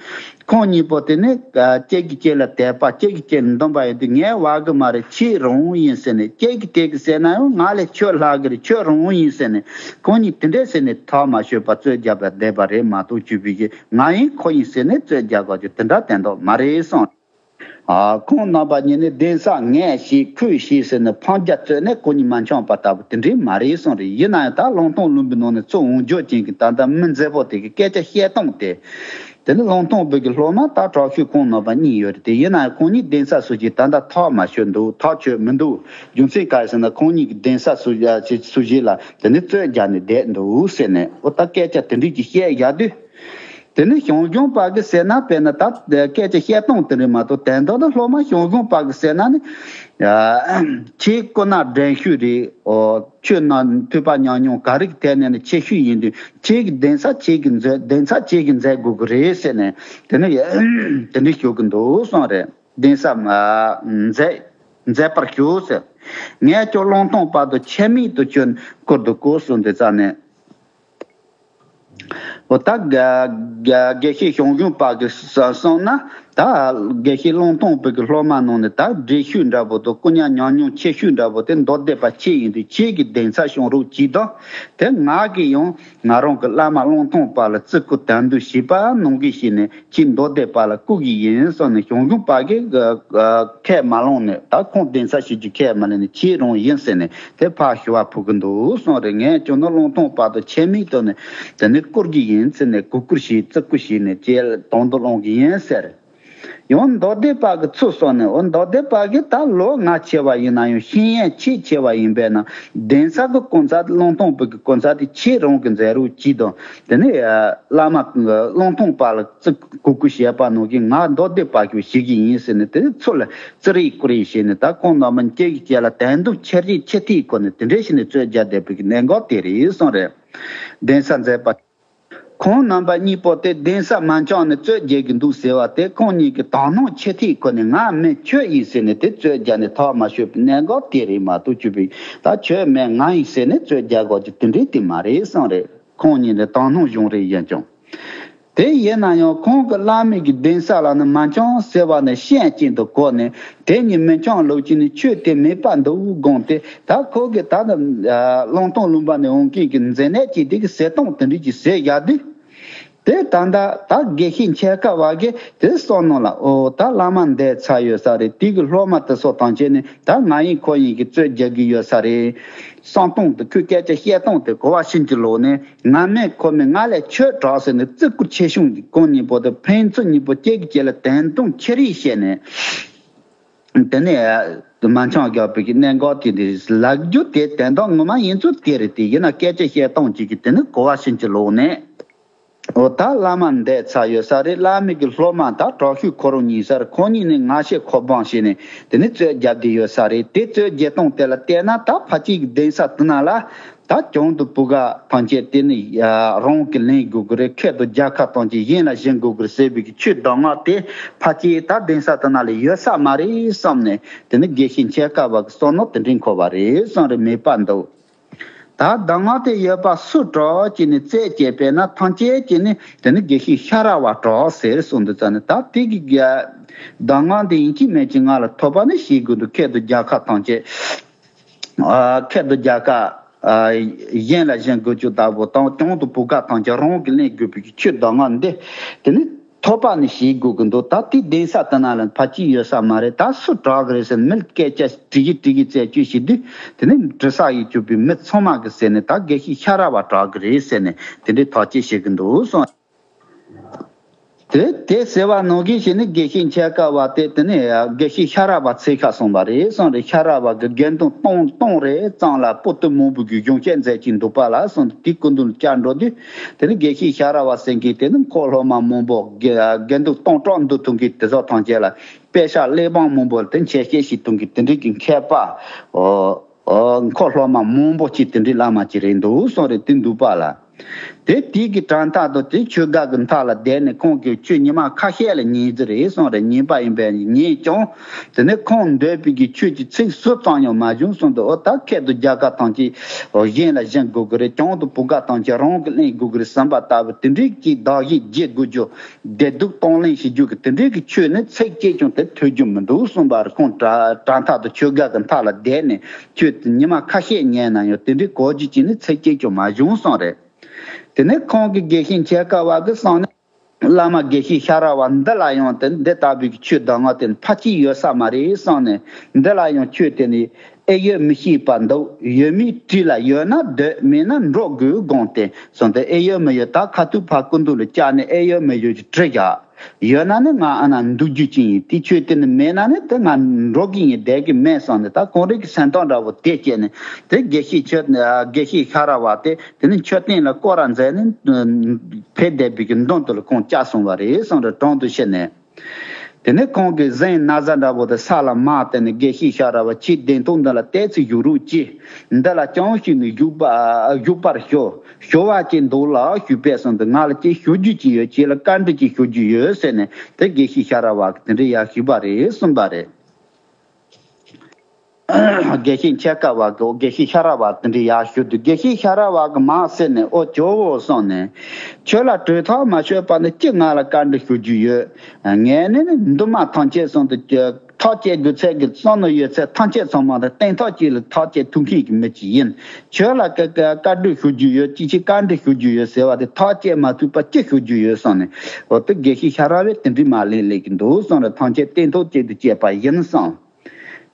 ཁོང་གཉིས་པོ་དེ་ནི་གཅིག་གིས་གཅིག་ལ་དད་པ་གཅིག་གིས་གཅིག་ལ་འདུན་པ་ཡོད་དུས་ངའི་བ་གི་མ་རེད་ཁྱེད་རང་ཡིན་ཟེར་ནས་གཅིག་གིས་དེ་གི་ཟེར་ན་ཡང་ང་ལས་ཁྱོད་ལྷག་གི་རེད་ཁྱོད་རང་ཡིན་ཟེར་ནས་ཁོང་གཉིས་དེ་འདྲས་ཟེར་ནས་ཐག་མ་ཆོད་པ་རྩོད་རྒྱག་པ་བསྡད་པ་རེད་མ་གཏོགས་བཅུ་པའི་གི་ང་ཡིན་ཁོ་ཡིན་ཟེར་ནས་རྩོད་རྒྱག་དགོས་ཀྱི་དེ་འདྲ་དོན་དག་མ་རེད་གསུངས། ཨ་ཁོང་རྣམ་པ་གཉིས་ནི་གདན་ས་ངས་ཤེས་ཁོས་ཤེས་ཟེར་ནས་ཕམ་རྒྱ་རྩོད་ནས་ཁོ་གཉིས་མ་འཆམ་པ་ལྟ་བུ་དེ་འདྲའི་མ་རེད་གསུངས་རེད། ཡིན་ན་ཡང་ད་གླང་ཐང་ལུང་པའི་ནང་ནས་ཚུར་འོང་རྒྱུ་ཅན་གྱི་ད་ལྟ་མི་མཛེས་པོ་དེ་གི་སྐད་ཆ་བཤད་སྟངས་དེ། དེ་ནི་གླང་ཐང་བུ་གི་སློབ་མ་ད་དྲག་ཤོས་ཁོང་རྣམ་པ་གཉིས་ཡོད་རེད་དེ། ཡིན་ན་ཡང་ཁོང་གཉིས་གདན་ས་སུ་ཞིག་ད་ལྟ་ཐག་མ་ཆོད་འདུག་ཐག་ཆོད་མི་འདུག་རྒྱུ་མཚན་ག་རེ་ཟེར་ན་ཁོང་གཉིས་ཀྱི་གདན་ས་སུ་ཞིག་སུ་ཞིག་ལ་དེ་ནི་རྩོད་རྒྱག་ནས་བསྡད་འདུག་ཟེར་ནས་འོ་ད་སྐད་ཆ་དེ་འདྲའི་ཅིག་བཤད་ཡག་དུས། དེ་ནི་ཞང་ཞུང་པ་གི་ཟེར་ན་དཔེར་ན་ད་སྐད་ཆ་བཤད་སྟངས་དེ་རེད་མ་གཏོགས་དོན་དག་ནི་སློབ་མ་ཞང་ཞུང་པ་གི་ཟེར་ན་ནི། ཁྱེད་སྐུ་ན་འགྲན་ཤུལ་རེད། ཨོ་ཁྱོད་ན་ཐོས་པ་ཉམས་མྱོང་ག་རེ་གི་ཐད་ནས་ནི་ཆེ་ཤོས་ཡིན་དུས་ཁྱེད་ཀྱི་གདན་ས་ཁྱེད་ཀྱི་མཛད་གདན་ས་ཁྱེད་ཀྱི་མཛད་དགོས་ཀྱི་རེད་ཟེར་ནས་དེ་ནི་དེ་འདྲ་ཞུ་གི་འདུག་གསུངས་རེད། གདན་ས་མ་མཛད་མཛད་པར་ཞུ་ཟེར། ངས་ཀྱང་གླང་ཐང་པ་དང་ཆེད་དམིགས་དུ་ཁྱོད་བསྐུར་འདུག་གོ་གསུངས་དུས་ཙང་ནས། འོ་ད་དགེ་དགེ་བཤེས་ཞང་ཞུང་པ་གི་གསུངས་ན་ད་དགེ་བཤེས་གླང་ཐང་པའི་གི་སློབ་མ་ནང་ནས་ད་འདྲེས་ཤོས་འདྲ་པོ་དང་སྐུ་ཉག་ཉམས་མྱོང་ཆེ་ཤོས་འདྲ་པོ་དེ་མདོ་སྡེ་པ་ཁྱེད་ཡིན་དུས་ཁྱེད་ཀྱི་གདན་ས་སྐྱོང་རོགས་གྱིས་དང་། དེ་ང་གིས་ཡང་ང་རང་གི་བླ་མ་གླང་ཐང་པ་ལ་བརྩི་བཀུར་དམ་འདུན་བྱས་པ་གནང་གི་བྱས་ནས་ཁྱེད་མདོ་སྡེ་པ་ལ་བསྐུར་གི་ཡིན་གསུངས་ནས་ཞང་ཞུང་པ་གིས་ཁས་མ་བླངས་ནས་ད་ཁོང་གདན་ས་བྱེད་རྒྱུ་ཁས་མ་ལེན་ནས་ཁྱེད་རང་ཡིན་ཟེར་ནས་དེ་ཕར་ཞུ་བ་ཕུལ་གི་འདུག་གསུངས་རེད། ངས་ཁྱོད་ནི་གླང་ཐང་པ་དང་ཆེད་དམིགས་བཏོན་ནས་དེ་ནི་བསྐུར་གྱི་ཡིན་ཟེར་ནས་གུས་བཀུར་བྱས་བརྩི་བཀུར་བྱས་ནས་ཁྱེད་དོན་དུ་བླངས་གི་ཡིན་ཟེར། ཡང་མདོ་སྡེ་པ་གི་ཚུར་གསུངས་ནས་འོ་མདོ་སྡེ་པ་གིས་ད་ལོ་ང་ཆེ་བ་ཡིན་ན་ཡང་ཤེས་ཡོན་ཆེས་ཆེ་བ་ཡིན་པས་ན་གདན་ས་གི་སྐུ་ཚབ་གླང་ཐང་པའི་གི་སྐུ་ཚབ་དེ་ཁྱེད་རང་གི་མཛད་རོགས་གྱིས་དང་དེ་ནས་བླ་མ་གླང་ཐང་པ་ལ་བརྩི་གུས་བཀུར་བྱས་པ་ནང་བཞིན་ང་མདོ་སྡེ་པ་ཞིག་བྱེད་ཀྱི་ཡིན་ཟེར་ནས་དེ་ཚུར་ལ་བརྩི་རེས་བཀུར་རེས་བྱས་ནས་ད་ཁོང་རྣམ་པ་གཅིག་གིས་གཅིག་ལ་དད་འདུན་ཆེ་རེས་ཆེ་ཐིག་སྐོར་ནས་དེ་འདྲས་བྱས་ནས་རྩོད་རྒྱག་བསྡད་པའི་གནད་འགག་དེ་རེད་གསུངས་རེད། གདན་ས་མཛད་པ། ཁོང་རྣམ་པ་གཉིས་པོ་དེ་གདན་ས་མ་འཆམ་ནས་རྩོད་རྒྱག་གི་འདུག་ཟེར་བ་དེ་ཁོང་གཉིས་ཀྱི་དག་སྣང་ཆེ་ཐིག་སྐོར་ནས་ང་མིན་ཁྱོད་ཡིན་ཟེར་ནས་དེ་རྩོད་རྒྱག་ནས་ཐག་མ་ཆོད་པའི་གནད་འགག་དེ་རེད་མ་གཏོགས་བཅུ་པའི་ད་ཁྱོད་མིན་ང་ཡིན་ཟེར་ནས་རྩོད་རྒྱག་དགོས་ཀྱི་དེ་འདྲས་དེ་མ་རེད་གསུངས་རེད། ཁོང་གཉིས་ནི་དག་སྣང་གཞུང་རེད་ཡིན་ཀྱང་། དེ་ཡིན་ན་ཡང་ཁོང་གི་བླ་མའི་གི་གདན་ས་ལ་ནི་མ་འཆམ་ཟེར་བ་ནི་ཤན་གཅིག་ཏུ་གོ་ནས་དེ་གཉིས་མི་འཆམ་ལུགས་ཀྱི་ནི་ཆོས་དེ་མེད་པ་འདུག་དགོངས་ཏེ་ད་ཁོ་གི་ད་ནི་གླང་ཐང་ལུང་པ་ནས་འོང་མཁན་གྱི་མཛེ་ནད་ཀྱི་དེ་གི་ཟེར་སྟངས་དེ་འདྲ་ཅིག་ཟེར་ཡག་དུས། དེ་ད་ལྟ་ད་དགེ་བཤེས་འཆད་ཁ་བ་གིས་དེ་བསམ་ནང་ལ་ཨོ་ད་བླ་མ་འདས་ཚར་ཡོད་ས་རེད། དེ་གི་སློབ་མ་དེ་ཚོ་དང་བཅས་ནས་ད་ང་ཡིན་ཁོ་ཡིན་གྱི་རྩོད་རྒྱག་གི་ཡོད་ས་རེད། བསམ་སྟངས་དེ་ཁོས་སྐད་ཆ་བཤད་སྟངས་དེ་གོ་བ་ཕྱིན་གྱི་ལོག་ནས་ང་མེད་ཁོ་མེད་ང་ལས་ཁྱོད་དྲག་ཟེར་ནས་བརྩི་བཀུར་ཆེ་ཆུང་གི་ཁོང་གཉིས་པོ་དེ་ཕན་ཚུན་གཉིས་པོ་གཅིག་གིས་གཅིག་ལ་དད་འདུན་ཆེ་རེས་བྱས་ནས་དེ་ནས་མ་འཆམ་རྒྱག་པའི་གི་གནད་འགག་དེ་འདི་ལབ་རྒྱུ་དེ་དོན་དག་ངོ་མ་ཡིན་ཚུལ་དེ་རེད། དེ་ཡིན་ན་སྐད་ཆ་བཤད་སྟངས་གཅིག་གིས་དེ་ནི་གོ་བ་ཕྱིན་གྱི་ལོག་ནས། འོ་ད་བླ་མ་འདས་ཚར་ཡོད་ས་རེད། བླ་མའི་གི་སློབ་མ་ད་དྲག་ཤུལ་ཁོ་རང་ཉིད་ས་རེད། ཁོ་གཉིས་ནས་ང་ཤེས་ཁོ་སྦང་བྱས་ནས་དེ་ནས་རྩོད་རྒྱབ་བསྡད་ཡོད་ས་རེད། དེ་རྩོད་རྒྱབ་སྟངས་དེ་ལ་བལྟས་ན་ད་ཕལ་ཆེར་གི་གདན་ས་དེ་ན་ལ་ད་གྱང་དང་བུ་ག་ཐམས་ཅད་དེ་ནི་རང་གི་ལེན་དགོས་གི་རེད། ཁྱེད་དང་རྒྱལ་ཁབ་ཐམས་ཅད་གཞན་ལ་བྱིན་དགོས་གི་རེད་ཟེར་བའི་གི་ཆོས་གདམས་ངག་དེ་ཕལ་ཆེར་ད་གདན་ས་དེ་ན་ལ་ཡོད་ས་མ་རེད་བསམ་ནས། དེ་ནི་དགེ་བཤེས་འཆད་ཁ་བ་གི་བསམ་མནོ་དེ་འདྲའི་འཁོར་བ་རེད་བསམ་རེད། མེད་པ་འདུག་ད་གདམས་ངག་དེ་ཡོད་པ་སུ་དྲག་ཅེས་ནས་རྩད་བཅད་པས་ན་ཐམས་ཅད་ཀྱིས་ནི་དེ་ནི་དགེ་བཤེས་ཤ་ར་བ་དྲག་ཟེར་གསུངས་འདུག་ཙང་ནི། ད་དེ་གི་གདམས་ངག་འདི་ཡིན་གཅིག་མིན་གཅིག་ང་ལ་ཐོབ་པ་ནི་ཞིག་དགོས་འདུག་ཁྱེད་དང་རྒྱལ་ཁབ་ཐམས་ཅད། ཨ་ཁྱེད་དང་རྒྱལ་ཁབ་ཨ་གཞན་ལ་བྱིན་དགོས་ཀྱི་ལྟ་བུ་དང་། གྱང་དང་བུ་ག་ཐམས་ཅད་རང་གིས་ལེན་དགོས་པའི་ཆོས་གདམས་ངག་འདི་དེ་ནི་ཐོབ་པ་ནི་ཞིག་དགོས་ཀྱི་འདུག་ད་དེ་གདན་ས་དེ་ན་ལ་ཕལ་ཆེར་ཡོད་ས་མ་རེད། ད་སུ་དྲག་གི་རེད་ཟེར་ནས་མི་ལ་སྐད་ཆ་དྲི་གི་དྲི་གི་རྩད་གཅོད་བྱེད་དུས། དེ་ནི་དྲི་ས་ཡི་གཅོད་པའི་མི་ཚང་མ་གིས་ཟེར་ནས་ད་དགེ་བཤེས་ཤ་ར་བ་དྲག་གི་རེད་ཟེར་ནས་དེ་འདྲའི་ཐག་གཅོད་བྱེད་ཀྱི་འདུག་གསུངས། དེ་དེ་ཟེར་བ་ནང་བཞིན་བྱས་ནས་དགེ་བཤེས་འཆད་ཁ་བ་དེ་དེ་ནས་དགེ་བཤེས་ཤ་ར་བ་འཚོལ་ག་སོང་བ་རེད་གསུངས་རེད། ཤ་ར་བ་གི་དགེ་འདུན་སྟོང་སྟོང་རེ་གཙང་ལ་པོ་ཏི་མང་པོ་གིས་གཞུང་བཤད་མཛད་ཀྱི་འདུག་པ་ལ་གསུངས་ཏེ། དེའི་སྐུ་མདུན་ལ་བཅར་འགྲོ་དུས་དེ་ནི་དགེ་བཤེས་ཤ་ར་བ་ཟེར་མཁན་དེ་ནི་འཁོར་སློབ་མ་མང་པོ་དགེ་དགེ་འདུན་སྟོང་ཕྲག་འདུ་ཐུབ་མཁན་དེ་ཚོ་ཐམས་ཅད་ལ་དཔེ་ཆ་གླེགས་བམ་མང་པོ་དེ་འཆད་བཤད་བྱེད་ཐུབ་མཁན་དེ་འདྲའི་གི་མཁས་པ། ཨོ། ཨོ། འཁོར་སློབ་མ་མང་པོ་ཅིག་དེ་འདྲའི་བླ་མ་ཅིག་རེད་འདུག་གསུངས་རེད། དེ་འདུག་པ་ལ། དེ་དེའི་གི་གྲངས་ཐག་ཏུ་དེ་ཆོས་སྒར་གི་མཐའ་ལ་བསྡད་ནས་ཁོང་གིས་ཆོས་ཉི་མ་ཁ་ཤས་ལ་ཉན་གྱི་རེད་གསུངས་རེད། ཉན་པ་ཡིན་པས་ཉན་ཀྱང་དེ་ནས་ཁོང་འདོད་པའི་གི་ཆོས་ཀྱི་ཚིག་ཟུར་ཙམ་ཡང་མ་བྱུང་གསུངས་འདུག་ཨོ་ད་ཁྱེད་དང་རྒྱལ་ཁབ་ཐམས་ཅད་གཞན་ལ་བྱིན་དགོས་ཀྱི་རེད། གྱང་དང་བུ་ག་ཐམས་ཅད་རང་གིས་ལེན་དགོས་ཀྱི་རེད་བསམ་པ་ལྟ་བུ་དེ་འདྲའི་གི་བདག་གཞན་བརྗེ་དགོས་རྒྱུ། བདེ་སྡུག་གཏོང་ལེན་བྱེད་རྒྱུ་གི་དེ་འདྲའི་གི་ཆོས་ནི་ཚིག་གཅིག་ཀྱང་དེ་ཐོས་རྒྱུ་མི་འདུག་གསུངས་པ་རེད། ཁོང་གྲ་གྲངས་ཐག་ཏུ་ཆོས་སྒར་གྱི་མཐའ་ལ་བསྡད་ནས་ཆོས་དེ་ཉི་མ་ཁ་ཤས་ཉན་ན་ཡང་དེ་འདྲའི་གོ་རྒྱུ་ཅིག་ནི་ཚིག་གཅིག་ཀྱང་མ་བྱུང་གསུངས་རེད། དེ་ནས་ཁོང་གིས་དགེ་བཤེས་འཆད་ཁ་བ་གི་གསུང་ནས། བླ་མ་དགེ་བཤེས་ཤ་ར་བ་འདི་ལ་ཡང་དེ་འདི་ལྟ་བུའི་ཆོས་གདམས་ངག་དེ་ཕལ་ཆེར་ཡོད་ས་མ་རེད་གསུངས་ནས། འདི་ལ་ཡང་ཁྱོད་དེ་ནི་ཨེ་ཡོད་མི་ཤེས་པ་འདུག་ཡོད་མེད་དྲིས་ལ་ཡོད་ན་སྡོད། མེད་ན་འགྲོ་དགོས་དགོངས་ཏེ་གསུངས་ཏེ། ཨེ་ཡོད་མི་ཡོད་ད་ཁ་ཐུག་ཕར་སྐུ་མདུན་ལ་བཅར་ནས་ཨེ་ཡོད་མི་ཡོད་ཀྱི་དྲི་བཞག་ཡོད་ན་ནི་ང་ཨ་ན་འདུག་རྒྱུ་ཅིག་ཡིན། དེ་ཆོས་དེ་ནི་མེད་ན་ནི་དེ་ང་འགྲོ་གི་ཡིན། བསྡད་ཀྱི་མེད་གསུངས་ནས། ད་ཁོང་རང་གི་སེམས་ཐག་འདྲ་བོ་དེ་བཅད་ནས་དེ་དགེ་བཤེས་ཆོས་དགེ་བཤེས་ཤ་ར་བ་དེ་དེ་ནི་མཆོད་རྟེན་ལ་བསྐོར་ར་མཛད་ནས་ཕེབས་བསྡད་པའི་གི་མདུན་དུ་ལ་ཁོང་བཅར་སོང་བ་རེད་གསུངས་རེད། དྲུང་དུ་ཕྱིན་ནས། དེ་ནས་ཁོང་གིས་གཟན་ན་བཟའ་འདྲ་བོ་དེ་ས་ལ་མར་བསྟན་ནས། དགེ་བཤེས་ཤ་ར་བ་ཁྱེད་གདན་ཐོག་འདི་ལ་ཏོག་ཙམ་བཞུགས་རོགས་གྱིས། འདི་ལ་ཅང་ཞིག་ནས་བཞུགས་པ་བཞུགས་པར་ཞུ། ཞུ་བ་ཅིག་འདུག་ལགས་ཞུས་པས་གསུངས་ཏེ། ང་ལ་ཅིག་ཞུ་རྒྱུ་ཅིག་ཡོད། ཁྱེད་ལ་བཀའ་འདྲི་ཅིག་ཞུ་རྒྱུ་ཡོད་ཟེར་ནས་དེ་དགེ་བཤེས་ཤ་ར་བ་གིས་དེ་འདྲ་ཡར་ཞུས་པ་རེད་གསུངས་པ་རེད། དགེ་བཤེས་འཆད་ཁ་བ་གིས་དགེ་བཤེས་ཤ་ར་བ་དེ་འདྲ་ཡར་ཞུ་དུས། དགེ་བཤེས་ཤ་ར་བ་གིས་མར་གསན་ནས། ཨོ་ཇོ་བོ་གསུངས་ནས། ཁྱོད་ལ་གྲོས་ཐག་མ་ཆོད་པ་ནི་ཅི་ང་ལ་བཀའ་འདྲི་ཞུ་རྒྱུ་ཡོད། ངས་ནི་འདུན་མ་ཐམས་ཅད་གསུངས་ཏེ། ཐག་བཅད་དགོས་ཚད་ཀྱི་བསམ་བློ་ཡོད་ཚད་ཐམས་ཅད་ཚང་མ་དང་སྟེང་ཐག་གཅིག་ལ་ཐག་བཅད་ཐུབ་མཁན་གྱི་མི་ཅིག་ཡིན། ཁྱོད་ལ་བཀའ་བཀའ་བཀའ་འདྲི་ཞུ་རྒྱུ་ཡོད། ཅི་ཅི་བཀའ་འདྲི་ཞུ་རྒྱུ་ཡོད་ཟེར་བ་དེ་ཐག་བཅད་མ་ཐུབ་པ་ཅི་ཞུ་རྒྱུ་ཡོད་གསུངས་ནས། འོ་དེ་དགེ་བཤེས་ཤ་ར་བས་དེ་འདྲའི་མ་ལེན་ལེགས་ཀྱི་འདུག་གསུངས་རེད། ཐམས་ཅད་སྟེང་ཐག་གཅིག་ཏུ་བཅད་པ་ཡིན་གསུངས།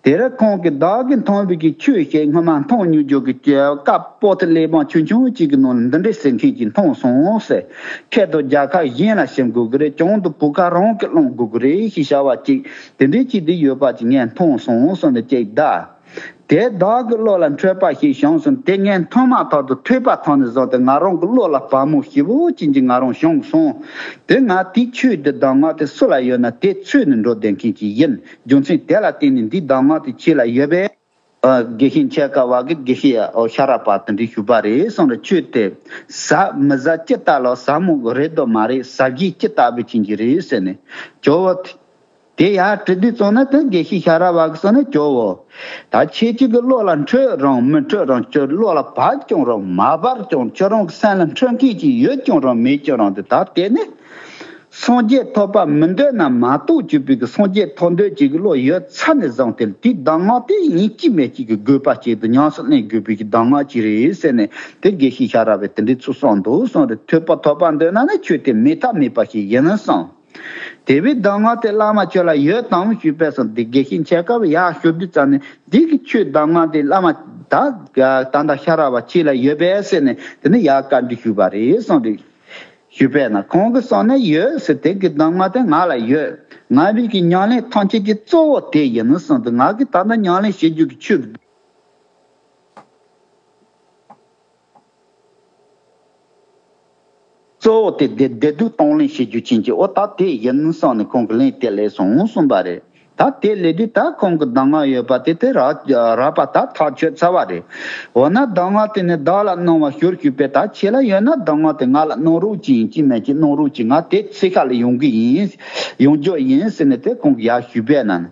དེར་ཁོང་གིས་བདག་གིས་མཐོང་བའི་གི་ཆོས་ཞིག་སྔོན་མ་མཐོང་མྱོང་རྒྱུ་གི་སྐབས་པོ་ཏི་གླེགས་བམ་ཆུང་ཆུང་གཅིག་གི་ནང་ལ་འདི་འདྲ་ཟེར་མཁན་ཅིག་མཐོང་སོང་ཟེར། ཁྱེད་དང་རྒྱལ་ཁབ་གཞན་ལ་བྱིན་དགོས་ཀྱི་རེད། གྱང་དང་བུ་ག་རང་གིས་བླང་དགོས་ཀྱི་རེད་ཞེས་བྱ་བ་ཅིག་དེ་འདྲའི་ཅིག་འདི་ཡོད་པ་ཅིག་ངས་མཐོང་སོང་གསུངས་ནས་ཅིག་གདའ། དེ་བདག་གི་བློ་ལ་འཕྲོད་པ་ཞིག་བྱུང་སོང་། དེ་ངས་མཐོང་མ་ཐག་ཏུ་ཐོས་པ་ཐོས་ནས་བཟུང་སྟེ་ང་རང་གི་བློ་ལ་བ་མོ་ཞེ་པོ་ཅན་གྱི་ང་རང་བྱུང་སོང་། དེ་ང་དེའི་ཆོས་འདི་གདམས་ངག་དེ་སུ་ལ་ཡོད་ན་དེ་འཚོལ་ནས་འགྲོ་བསྡད་མཁན་ཅིག་ཡིན། རྒྱུ་མཚན་དེ་ལ་བརྟེན་ནས་འདིའི་གདམས་ངག་དེ་ཁྱེད་ལ་ཡོད་པས། ཨ། དགེ་བཤེས་འཆད་ཁ་བ་གིས་དགེ་བཤེས་ཨོ་ཤ་ར་བ་དེ་འདྲ་ཞུས་པ་རེད་གསུངས་རེད། ཆོས་དེ་ཟ་མི་ཟ་ཅི་ལྟར་ལ་ཟ་མོ་གི་རེད་དོ་མ་རེད། ཟ་རྒྱུ་ཅི་ལྟ་བུ་ཅན་གྱི་རེད་ཟེར་ནས་ཇོ་བོ་དེ། དེ་ཡར་དྲི་དུས་ཙམ་ན་དེ་དགེ་བཤེས་ཤ་ར་བ་གིས་གསུངས་ནས། ཇོ་བོ། ད་ཁྱེད་ཅག་གི་བློ་ལ་འཕྲོད་རུང་མི་འཕྲོད་རུང་། ཁྱོད་བློ་ལ་བབས་ཀྱང་རུང་མ་བབས་ཀྱང་། ཁྱོད་རང་གི་སེམས་ལ་འཕྲོད་མཁན་ཅིག་ཡོད་ཀྱང་རུང་མེད་ཀྱང་རུང་། དེ་ད་དེ་ནི་སངས་རྒྱས་ཐོབ་པ་མི་འདོད་ན་མ་གཏོགས་གྱུར་པའི་གི་སངས་རྒྱས་ཐོབ་འདོད་ཅིག་གི་བློ་ཡོད་ཚར་ནས་བཟུང་སྟེ། དེའི་གདམས་ངག་དེ་ཡིན་གཅིག་མིན་གཅིག་གི་དགོས་པ་ཅིག་ཏུ་ཉམས་སུ་ལེན་དགོས་པའི་གི་གདམས་ངག་ཅིག་རེད་ཟེར་ནས་དེ་དགེ་བཤེས་ཤ་ར་བས་དེ་འདྲའི་ཚུལ་གསུངས་འདུག་གསུངས་རེད། ཐོས་པ་ཐོབ་པ་འདོད་ན་ནི་ཆོས་དེ་མེད་ཐབས་མེད་པ་ཞིག་ཡིན་གསུངས། དེ་བས་གདམས་ངག་དེ་བླ་མ་ཁྱོད་ལ་ཡོད་དམ་ཞུས་པས་སོ། དེ་དགེ་བཤེས་འཆད་ཁ་བས་ཡར་ཞུ་དུས་ཙམ་ནས་འདི་གི་ཆོས་གདམས་ངག་དེ་བླ་མ་ད་ད་ལྟ་ཤ་ར་བ་ཁྱེད་ལ་ཡོད་པས་ཟེར་ནས་དེ་ནས་ཡར་བཀའ་འདྲི་ཞུས་པ་རེད་གསུངས་རེད། ཞུས་པས་ན་ཁོང་གིས་གསུངས་ནས་ཡོད་ཟེར། དེ་གི་གདམས་ངག་དེ་ང་ལ་ཡོད། ང་བའི་གི་ཉམས་ལེན་ཐམས་ཅད་ཀྱི་གཙོ་བོ་དེ་ཡིན་གསུངས་ཏེ། ང་གིས་ད་ལྟ་ཉམས་ལེན་བྱེད་རྒྱུ་གི་ཆོས་ཀྱི་གཙོ་བོ་དེ་བདེ་བདེ་སྡུག་གཏོང་ལེན་བྱེད་རྒྱུ་ཅན་གྱི་འོ་ད་དེ་ཡིན་བསམ་ནས་ཁོང་གིས་ལན་དེ་སླེབས་སོང་གསུངས་པ་རེད། ད་དེ་སླེབས་དུས་ད་ཁོང་གི་གདམས་ངག་ཡོད་པ་དེ་དེ་རག་རག་པ་ད་ཐག་ཆོད་ཚར་བ་རེད། འོ་ན་གདམས་ངག་དེ་ནི་བདག་ལ་གནང་བ་ཞུ་ཞུས་པས། ད་ཁྱེད་ལ་ཡོད་ན་གདམས་ངག་དེ་ང་ལ་གནང་རོགས་གྱིས། ཡིན་གཅིག་མིན་གཅིག་གནང་རོགས་གྱིས། ང་དེ་ཚེ་ཤ་ལ་ཡོང་གི་ཡིན། ཡོང་རྒྱུ་ཡིན་ཟེར་ནས་དེ་ཁོང་གིས་ཡར་ཞུས་པས་ན།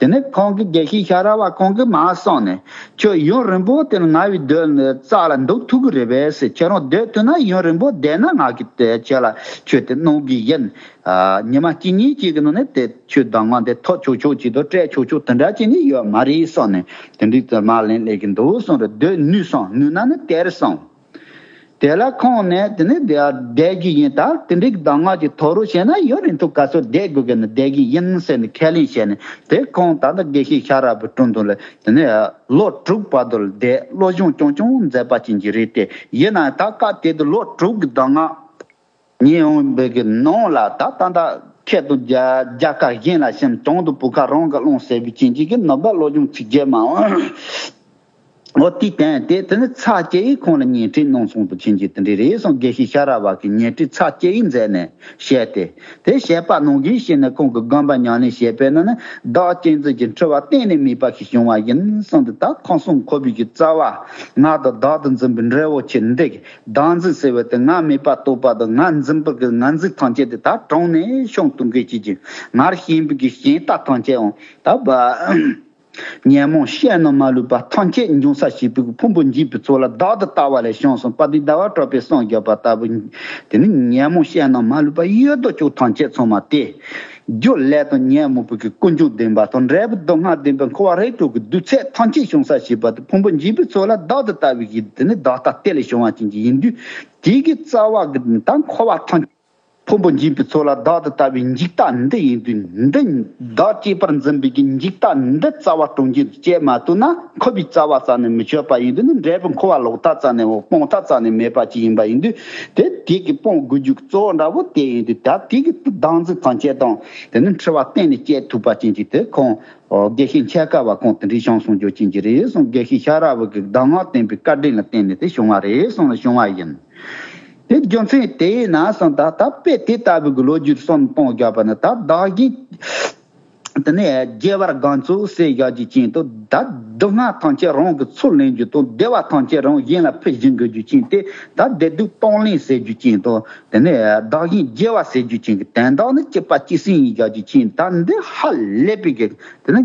དེ་ནས་ཁོང་གིས་དགེ་བཤེས་ཤ་ར་བ་ཁོང་གིས་མར་སོང་ནས། ཁྱོད་ཡུན་རིང་པོ་དེ་ང་བའི་སྡོད་ནས་རྩ་ལ་འདུག་ཐུབ་ཀྱི་རེད་པས་ཟེར། ཁྱེད་རང་སྡོད་ཐུབ་ན་ཡུན་རིང་པོ་བསྡད་ན་ང་གིས་དེ་ཁྱེད་ལ་ཁྱོད་དེ་གནང་གི་ཡིན། ཨ། ཉི་མ་གཅིག་གཉིས་ཅིག་གི་ནང་ནས་དེ་ཁྱོད་གདམས་ངག་དེ་ཐོབ་ཆོག་ཆོག་ཅིག་དང་སྤྲད་ཆོག་ཆོག་དེ་འདྲ་ཅིག་ནི་ཡོད་མ་རེད་བསམ་ནས་དེ་འདྲའི་ཙམ་མ་ལན་སླེབས་ཀྱི་འདུག་གསུངས་རེད། སྡོད་ནུས་སམ་ནུས་ན་ནི་དེར་སོང་། དེ་ལ་ཁོང་ནས་དེ་ནས་བསྡད་ཀྱི་ཡིན། ད་དེ་འདྲའི་གདམས་ངག་ཅིག་ཐོབ་རོགས་བྱས་ན་ཡུན་རིང་ཐུབ་ག་ཚོད་བསྡད་དགོས་ཀྱི་ནི་བསྡད་ཀྱི་ཡིན་ཟེར་ནས་ཁས་ལེན་བྱས་ནས་དེ་ཁོང་ད་ལྟ་དགེ་བཤེས་ཤ་ར་བའི་དྲུང་དུ་ལ་དེ་ནས་ལོ་དྲུག་བར་དུ་བསྡད་སློབ་སྦྱོང་རྐྱང་རྐྱང་མཛད་པ་ཅན་གྱི་རེད་དེ། ཡིན་ན་ད་སྐབས་དེ་དུས་ལོ་དྲུག་གི་གདམས་ངག་ཉན་འོང་བའི་གི་ནང་ལ་ད་ད་ལྟ་ཁྱེད་དང་རྒྱ་རྒྱ་གར་གཞན་ལ་ཞིམ་གྲོང་དུ་བུ་ཁ་རང་གི་ཀློང་ཟེར་བའི་ཅན་གྱི་གི་ནང་པ་སློབ་སྦྱོང་ཚིག་བརྒྱད་མ་འོང་། འོ་དེའི་སྟེང་དེ་དེ་ནི་ཚར་བཅད་ཡིས་ཁོང་ལ་ཉན་ཁྲིད་གནང་སོང་དུ་ཕྱིན་གྱི་དེ་འདྲ་རེད་གསུངས། དགེ་བཤེས་ཤ་ར་བ་གིས་ཉན་ཁྲིད་ཚར་བཅད་ཡིས་མཛད་ནས་བཤད་དེ། དེ་བཤད་པ་ནང་གིས་ཤེས་ནས་ཁོང་གི་སྒོམ་པ་ཉམས་ལེན་བྱེད་པས་ན་ནི་བདག་གཅེས་འཛིན་གྱི་འཁྲུལ་བ་གཏན་ནས་མེད་པ་ཞིག་བྱུང་བ་ཡིན་གསུངས་ཏེ། ད་ཁམས་གསུམ་འཁོར་བའི་གི་རྩ་བ་ང་དང་བདག་ཏུ་འཛིན་པའི་འབྲས་བུ་ཆེ་འདི་གི་བདག་འཛིན་ཟེར་བ་དེ་ང་མེད་པ་རྟོགས་པ་དང་ང་འཛིན་པའི་གི་ང་འཛིན་ཐམས་ཅད་དེ་ད་དྲངས་ནས་ཤོང་གཏོང་གི་བྱེད་ཀྱི། ངར་ཞེན་པའི་གི་ཞེན་ལྟ་ཐམས་ཅད་འོང་ད་བ། ཉོན་མོངས་ཤེས་རྣམས་མ་ལུས་པ་ཐམས་ཅད་འབྱུང་ས་ཞེས་པའི་ཕུང་པོ་འཇིག་པའི་ཚོགས་ལ་བདག་ཏུ་ལྟ་བ་ལས་བྱུང་སོང་། དཔལ་ལྡན་ཟླ་བ་གྲགས་པས་གསུངས་བཞག་པ་ལྟ་བུ། དེ་ནི་ཉོན་མོངས་ཤེས་རྣམས་མ་ལུས་པ་ཡོད་དོ་ཅོག་ཐམས་ཅད་ཚང་མ་སྟེ། རྒྱུ་ལས་དང་ཉོན་མོངས་པའི་ཀུན་འབྱུང་ལྡན་པ་དང་འབྲས་བུ་སྡུག་བསྔལ་ལྡན་པའི་འཁོར་བ་རིགས་དྲུག་གི་རྡུལ་ཚད་ཐམས་ཅད་བྱུང་ས་ཞེས་པ་དེ་ཕུང་པོ་འཇིག་པའི་ཚོགས་ལ་བདག་ཏུ་ལྟ་བའི་གི་དེ་ནི་བདག་ལྟ་དེ་ལས་བྱུང་བ་ཅན་གྱི་ཡིན་དུས། དེའི་གི་རྩ་བ་གི་ད་འཁོར་བ་ཐམས་ཕུང་པོ་འཇིག་པའི་ཚོགས་ལ་བདག་ཏུ་ལྟ་བའི་འཇིག་ལྟ་འདི་ཡིན་དུས། འདི་བདག་གཅེས་པར་འཛིན་པའི་གི་འཇིག་ལྟ་འདི་རྩ་བ་དྲུང་འཇིག་ཏུ་བྱེད་མ་ཐུབ་ན་འཁོར་བའི་རྩ་བ་རྩ་ནས་མི་ཆོད་པ་ཡིན་དུས་ནི་འབྲས་བུ་འཁོར་བ་ལོག་ལྟ་རྩ་ནས་འོ་སྤོང་ལྟ་རྩ་ནས་མེད་པ་ཅིག་ཡིན་པ་ཡིན་དུས། དེ་དེ་གི་སྤོང་དགོས་རྒྱུ་གཙོ་བོ་འདྲ་བོ་དེ་ཡིན་དུས། ད་དེ་གི་བདག་འཛིན་ཐམས་ཅད་དང་དེ་ནི་འཁྲུལ་བ་གཏན་ནས་བཅད་ཐུབ་པ་ཅན་གྱི་དེ་ཁོང་དགེ་བཤེས་འཆད་ཁ་བ་ཁོང་དེ་འདྲའི་བྱུང་སོང་རྒྱུ་ཅན་གྱི་རེད་གསུངས། དགེ་བཤེས་ཤ་ར་བ་གི་གདམས་ངག་བསྟན་པའི་བཀའ་དྲིན་ལ་བརྟེན་ནས་དེ་བྱུང་བ་རེད་གསུངས་ལ་བྱུང་བ་ཡིན། དེ་རྒྱུ་མཚན་དེ་ཡིན་ན་བསམ། ད་ད་དཔེ་དེ་ལྟ་བུ་གི་ལོ་རྒྱུས་གསུམ་སྤུངས་བཞག་པ་ན། ད་བདག་གཞན་དེ་ནས་དགེ་བར་དགའ་ཚོར་ཟེར་བཞག་རྒྱུ་ཅན་དང་། ད་སྡུག་བསྔལ་ཐམས་ཅད་རང་གི་ཚུར་ལེན་རྒྱུ་དང་། བདེ་བ་ཐམས་ཅད་རང་གཞན་ལ་ཕུལ་བྱིན་དགོས་རྒྱུ་ཅན་དེ། ད་བདེ་སྡུག་གཏོང་ལེན་ཟེར་རྒྱུ་ཅན་དང་། དེ་ནས་བདག་གཞན་བརྗེ་བ་ཟེར་རྒྱུ་ཅན་གྱི་དོན་དག་ནི་གཅིག་པ་གཅིག་སེམས་ཡིན་བཞག་རྒྱུ་ཅན། ད་འདི་ཧ་ལས་པའི་གི་དེ་ནི་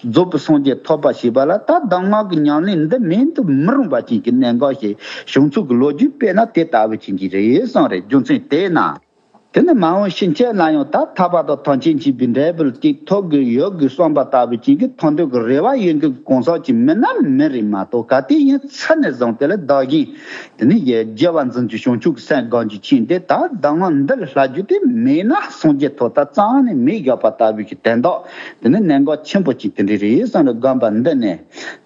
རྫོགས་པའི་སངས་རྒྱས་ཐོབ་པ་ཞེས་པ་ལ་ད་གདམས་ངག་གི་ཉམས་ལེན་འདི་མེད་དུ་མི་རུང་བ་ཅན་གྱི་གནད་འགག་ཞིག་བྱུང་ཚུལ་གྱི་ལོ་རྒྱུས་དཔེར་ན་དེ་ལྟ་བུ་ཅན་གྱི་རེད་གསུངས་རེད། རྒྱུ་མཚན་དེས་ན། དེ་ནི་མ་འོངས་ཕྱིན་ཆད་ལ་ཡང་ད་ཐར་པ་དང་ཐམས་ཅད་མཁྱེན་པའི་འབྲས་བུ་དེ་ཐོབ་དགོས་ཡོད་དགོས་བསམ་པ་ལྟ་བུ་ཅན་གྱི་ཐོབ་འདོད་ཀྱི་རེ་བ་ཡོད་མཁན་གྱི་གང་ཟག་ཅིག་མིན་ན་མིན་རེད་མ་གཏོགས། གལ་ཏེ་ཡིན་ཚུལ་ནས་བཟུང་དེ་ལ་བདག་གཞན་དེ་ནི་ཡེ་བརྗེ་བ་འཛིན་རྒྱུ་བྱང་ཆུབ་ཀྱི་སེམས་སྒོམ་རྒྱུ་ཅན་དེ། ད་གདམས་ངག་འདི་ལ་བསླབ་རྒྱུ་དེ་མེད་ན་སངས་རྒྱས་ཐོབ་ཐབས་རྩ་ནས་མེད་བཞག་པ་ལྟ་བུའི་གི་དོན་དག་དེ་ནི་གནད་འགག་ཆེན་པོ་ཅིག་དེ་འདྲ་རེད་བསམ་ནས། སྒོམ་པ་འདི་ནས་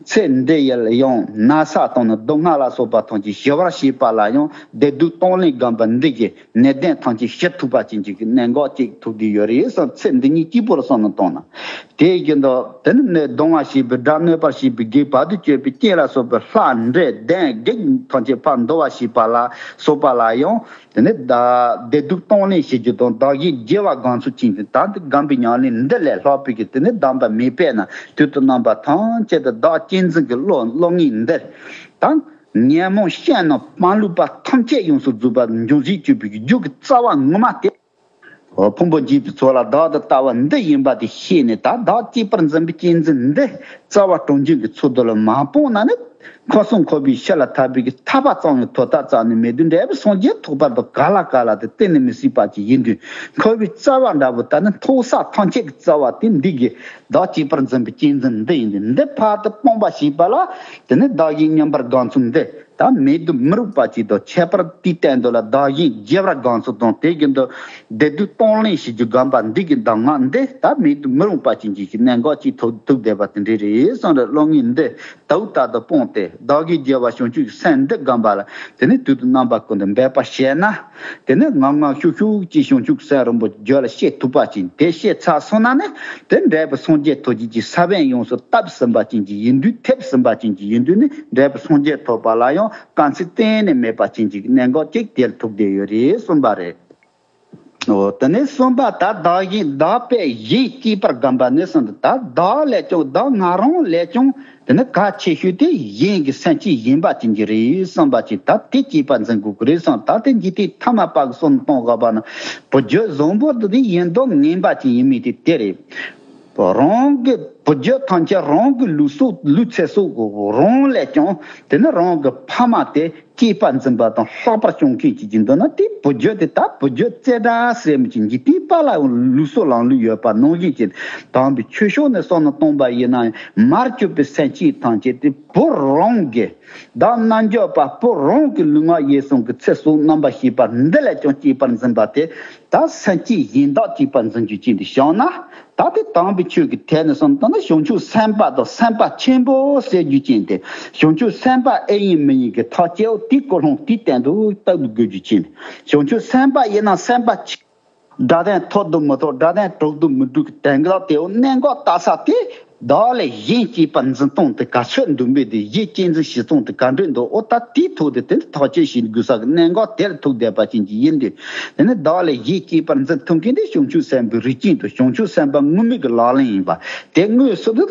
ཚེ་འདི་ཡི་ཡང་ན་ཚ་དང་ནི་སྡུག་བསྔལ་ལ་སོགས་པ་ཐམས་ཅད་ཞི་བར་བྱེད་པ་ལ་ཡང་བདེ་སྡུག་གཏོང་ལེན་སྒོམ་པ་འདི་གི་ནད་གདོན་ཐམས་ཅད་ཞི་ཐུབ་པ་ཅན་གྱི་གནད་འགག་ཅིག་ཐུག་བསྡད་ཡོད་རེད་བསམ། ཚེ་འདི་ཉིད་གཅིག་པུར་བསམ་བློ་བཏང་ན། དེ་བཞིན་དུ་དེ་ནི་ནད་གདུང་བ་ཞེས་པའི་དགྲ་གནོད་པར་བྱེད་པའི་བགེགས་བར་དུ་གཅོད་པའི་རྐྱེན་ལ་སོགས་པའི་ལྷ་འདྲེ་གདོན་བགེགས་ཐམས་ཅད་ཕར་འདུལ་བ་ཞེས་པ་ལ་སོགས་པ་ལ་ཡང་དེ་ནི་བདག་བདེ་སྡུག་གཏོང་ལེན་བྱེད་རྒྱུ་དང་། བདག་གཞན་བརྗེ་བ་དགའ་ཚོར་ཅན་གྱི་ད་འདི་སྒོམ་པའི་ཉམས་ལེན་འདི་ལས་ལྷག་པའི་གི་དེ་ནི་གདམས་པ་མེད་པས་ན། དུས་དང་རྣམ་པ་ཐམས་ཅད་དུ་བདག་གཅེས་འཛིན་གྱི་བློ་བློ་ངན་འདི་དང་། ཉོན་མོངས་ཤེས་རྣམས་མ་ལུས་པ་ཐམས་ཅད་ཡོངས་སུ་རྫོགས་པ་འབྱུང་བཞིན་གྱུར་པའི་རྒྱུ་གི་རྩ་བ་ངོ་མ་དེ། ཕུང་པོ་འཇིག་པའི་ཚོགས་ལ་བདག་ཏུ་ལྟ་བ་འདི་ཡིན་པ་དེ་ཤེས་ནས། ད་བདག་གཅེས་པར་འཛིན་པའི་གཅེས་འཛིན་འདི་རྩ་བ་དྲུང་འཇིག་གི་ཚུལ་དུ་ལ་མ་སྤངས་ན་ནི། ཁམས་གསུམ་འཁོར་བའི་ཕྱི་ལ་ཐར་པའི་གི་ཐར་པ་ཙམ་ཡང་ཐོབ་ཐབས་རྩ་ནས་མེད་དུས། འབྲས་བུ་སངས་རྒྱས་ཐོབ་པར་དང་ག་ལ་ག་ལ་དེ་གཏན་ནས་མི་སྲིད་པ་ཅིག་ཡིན་དུས། འཁོར་བའི་རྩ་བ་འདྲ་བོ་ད་ནི་ཐོབ་ས་ཐམས་ཅད་ཀྱི་རྩ་བ་དེ་འདི་གི་བདག་གཅེས་པར་འཛིན་པའི་གཅེས་འཛིན་འདི་ཡིན་དུས། འདི་ཕར་དུ་སྤོང་བ་ཞེས་པ་ལ་དེ་ནི་བདག་གཞན་མཉམ་པར་དགའ་ཚོར་འདི་ད་མེད་དུ་མི་རུང་བ་ཅིག་དང་། ཁྱད་པར་དེའི་སྟེང་དུ་ལ་བདག་གཞན་བརྗེ་བར་དགའ་ཚོར་དང་། དེ་བཞིན་དུ་བདེ་སྡུག་གཏོང་ལེན་བྱེད་རྒྱུ་སྒོམ་པ་འདི་གི་གདམས་ངག་འདི་ད་མེད་དུ་མི་རུང་བ་ཅན་གྱི་གནད་འགག་ཅིག་ཐུག་ཐུག་བསྡད་པ་དེ་འདྲ་རེད་གསུངས་རེད། བློ་ངན་འདི་དུས་རྟག་ཏུ་སྤངས་ཏེ། བདག་གིས་བརྗེ་བ་བྱང་ཆུབ་ཀྱི་སེམས་འདི་སྒོམ་པ་ལ་དེ་ནི་དུས་དང་རྣམ་པ་ཀུན་ཏུ་འབད་པ་བྱས་ན། དེ་ནི་ངང་ངམ་ཤུགས་ཤུགས་ཀྱིས་བྱང་ཆུབ་ཀྱི་སེམས་རིན་པོ་ཆེ་རྒྱུད་ལ་སྐྱེ་ཐུབ་པ་ཅིག་དེ་སྐྱེ་ཚར་སོང་ན་ནི། དེ་འབྲས་བུ་སངས་རྒྱས་ཐོབ་བྱེད་ཀྱི་ས་བོན་ཡོངས་སུ་བཏབ་ཟིན་པ་ཅན་གྱི་ཡིན་དུས། ཐེབས་ཟིན་པ་ཅན་གྱི་ཡིན་དུས་ནི། འབྲས་བུ་སངས་རྒྱས་ཐོབ་པ་ལ་ཡང་ དཀའ་ཚེགས་གཏན་ནས་མེད་པ་ཅན་གྱི་གནད་འགག་ཅིག་དེར་ཐུག་བསྡད་ཡོད་རེད་གསུངས་པ་རེད། འོ་དེ་ནས་གསུམ་པ་ད་བདག་གཞན་བདག་པས་གཞན་གཅེས་པར་བསྒོམ་པ་ནི་གསུངས་འདུག་ད་བདག་ལས་ཀྱང་བདག་ང་རང་ལས་ཀྱང་དེ་ནི་གལ་ཆེ་ཤོས་དེ་གཞན་གྱི་སེམས་ཅན་ཡིན་པ་ཅན་གྱི་རེད་བསམ་པ་ཅིག་ད་དེ་གཅེས་པར་འཛིན་དགོས་ཀྱི་རེད་བསམ། ད་དེ་འཇིག་རྟེན་ཐ་མལ་པ་གི་བསམ་བློ་གཏོང་དགོས་པ་ན་བུ་རྒྱུད་བཟང་པོ་འདི་དེ་ཡིན་མདོག་ངན་པ་ཅན་ཡིན་མིན་དེ་དེ་རེད། རང་གི་བུ་རྒྱུད་ཐམས་ཅད་རང་གི་ལུས་སྲོག་ལུས་ཚེ་སྲོག་གི་རང་ལས་ཀྱང་དེ་ནི་རང་གི་ཕ་མ་དེ་གཅེས་པར་འཛིན་པ་དང་ལྷག་པར་སྐྱོང་མཁན་ཅིག་ཡིན་འདུག་ན་དེ་བུ་རྒྱུད་དེ་ད་བུ་རྒྱུད་རྩེ་གྲ་ཟེར་མི་ཅིག་འཇིག་རྟེན་པ་ལ་ཡང་ལུས་སྲོག་ལམ་ལུགས་ཡོད་པ་ནང་བཞིན་ཅིག་དམ་པའི་ཆོས་ཕྱོགས་ནས་བསམ་བློ་བཏང་པ་ཡིན་ན་ཡང་མར་གྱུར་པའི་སེམས་ཅན་ཐམས་ཅད་དེ་བུ་རང་གི་བདག་རྣལ་འབྱོར་པ་བུ་རང་གི་ལུས་ངག་ཡིད་གསུམ་གྱི་ཚེ་སྲོག་རྣམ་པར་ཤེས་པ་འདི་ལས་ཀྱང་གཅེས་པར་འཛིན་པ་དེ་ད་སེམས་ཅན་གཞན་དག་གཅེས་པར་འཛིན་རྒྱུ་ཅན་དུ་བྱུང་ན། ད་དེ་དམ་པའི་ཆོས་ཀྱི་ཐད་ནས་བསམ་བཏང་ན་བྱང་ཆུབ་སེམས་དཔའ་དང་སེམས་དཔའ་ཆེན་པོ་ཟེར་རྒྱུ་ཅན་དེ་བྱང་ཆུབ་སེམས་དཔའ་ཨེ་ཡིན་མི་ཡིན་གྱི་ཐག་བཅད་འོ་དེའི་ཀུན་སློང་དེའི་སྟེང་དུ་ལྟ་བུ་དགོས་རྒྱུ་ཅན། བྱང་ཆུབ་སེམས་དཔའ་ཡིན་ན་སེམས་དཔའ་ཆེ། སྒྲ་དན་ཐོབ་ཏུ་མི་ཐོབ་སྒྲ་དན་གྲུབ་ཏུ་མི་འགྲུབ་ཀྱི་དེང་གི་ལ་དེའོ་གནད་འགག་ལྟ་ས་དེ། བདག་ལས་གཞན་གཅེས་པར་འཛིན་སྟངས་དེ་ག་ཚོད་འདུག་མེད་དེ་གཞན་གཅེས་འཛིན་བྱེད་སྟངས་དེ་ག་འདྲ་འདུག་འོ་ད་དེའི་ཐོག་དེ་དེ་ཐག་གཅོད་བྱེད་དགོས་ས་གི་གནད་འགག་དེར་ཐུག་བསྡད་པ་ཅན་གྱི་ཡིན་དུས། དེ་ནི་བདག་ལས་གཞན་གཅེས་པར་འཛིན་ཐུབ་མཁན་དེ་བྱང་ཆུབ་སེམས་དཔའི་རིགས་ཅན་དང་བྱང་ཆུབ་སེམས་དཔའ་ངུར་སྨྲིག་གི་ལག་ལེན་ཡིན་པ། དེ་དངོས་སུ་དུ་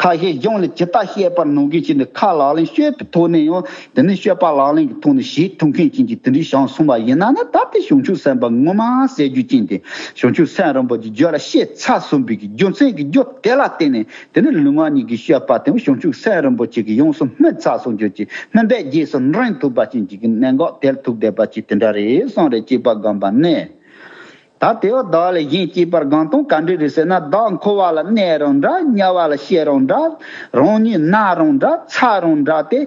ཁ་ཞེ་གཞུང་ལས་ཇི་ལྟར་བཤད་པར་ནང་བཞིན་བྱས་ནས་ཁ་ལག་ལེན་བཤད་པའི་ཐོག་ནས་ཡང་དེ་ནི་སྤྱོད་པ་ལག་ལེན་གྱི་ཐོག་ནས་བྱེད་ཐུབ་མཁན་ཅན་གྱི་དེ་འདྲའི་བྱུང་སོང་བ་ཡིན་ན་ནི་ད་ལྟའི་བྱང་ཆུབ་སེམས་དཔའ་ངོ་མ་ཟེར་རྒྱུ་ཅན་དེ་བྱང་ཆུབ་སེམས་རིན་པོ་ཆེ་རྒྱུད་ལ་བཤད་ཚར་སོང་བའི་གི་རྒྱུ་མཚན་གྱི་རྒྱུ་དེ་ལ་བརྟེན་ནས་དེ་ནི་ལུས་ངག་གཉིས་ཀྱི་སྤྱོད་པ་དེ་བྱང་ཆུབ་སེམས་རིན་པོ་ཆེ་གིས་ཡོངས་སུ་སྨིན་ཚར་སོང་རྒྱུ་ཅན་སྨིན་པའི་རྗེས་སུ་འབྲང་ཐུབ་པ་ཅན་གྱི་གནད་འགག་དེར་ཐུག་བསྡད་པ་ཅིག་དེ་འདྲ་རེད་གསུངས་རེད། གཅེས་པར་བསྒོམ་པ་ནི། ད་དེའོ་བདག་ལས་གཞན་གཅེས་པར་བསྒོམ་སྟངས་ག་འདྲ་རེད་ཟེར་ན། བདག་འཁོར་བ་ལ་གནས་རུང་འདྲ། དམྱལ་བ་ལ་སྐྱེ་རུང་འདྲ། རང་ཉིད་ན་རུང་འདྲ། ཚ་རུང་འདྲ་སྟེ།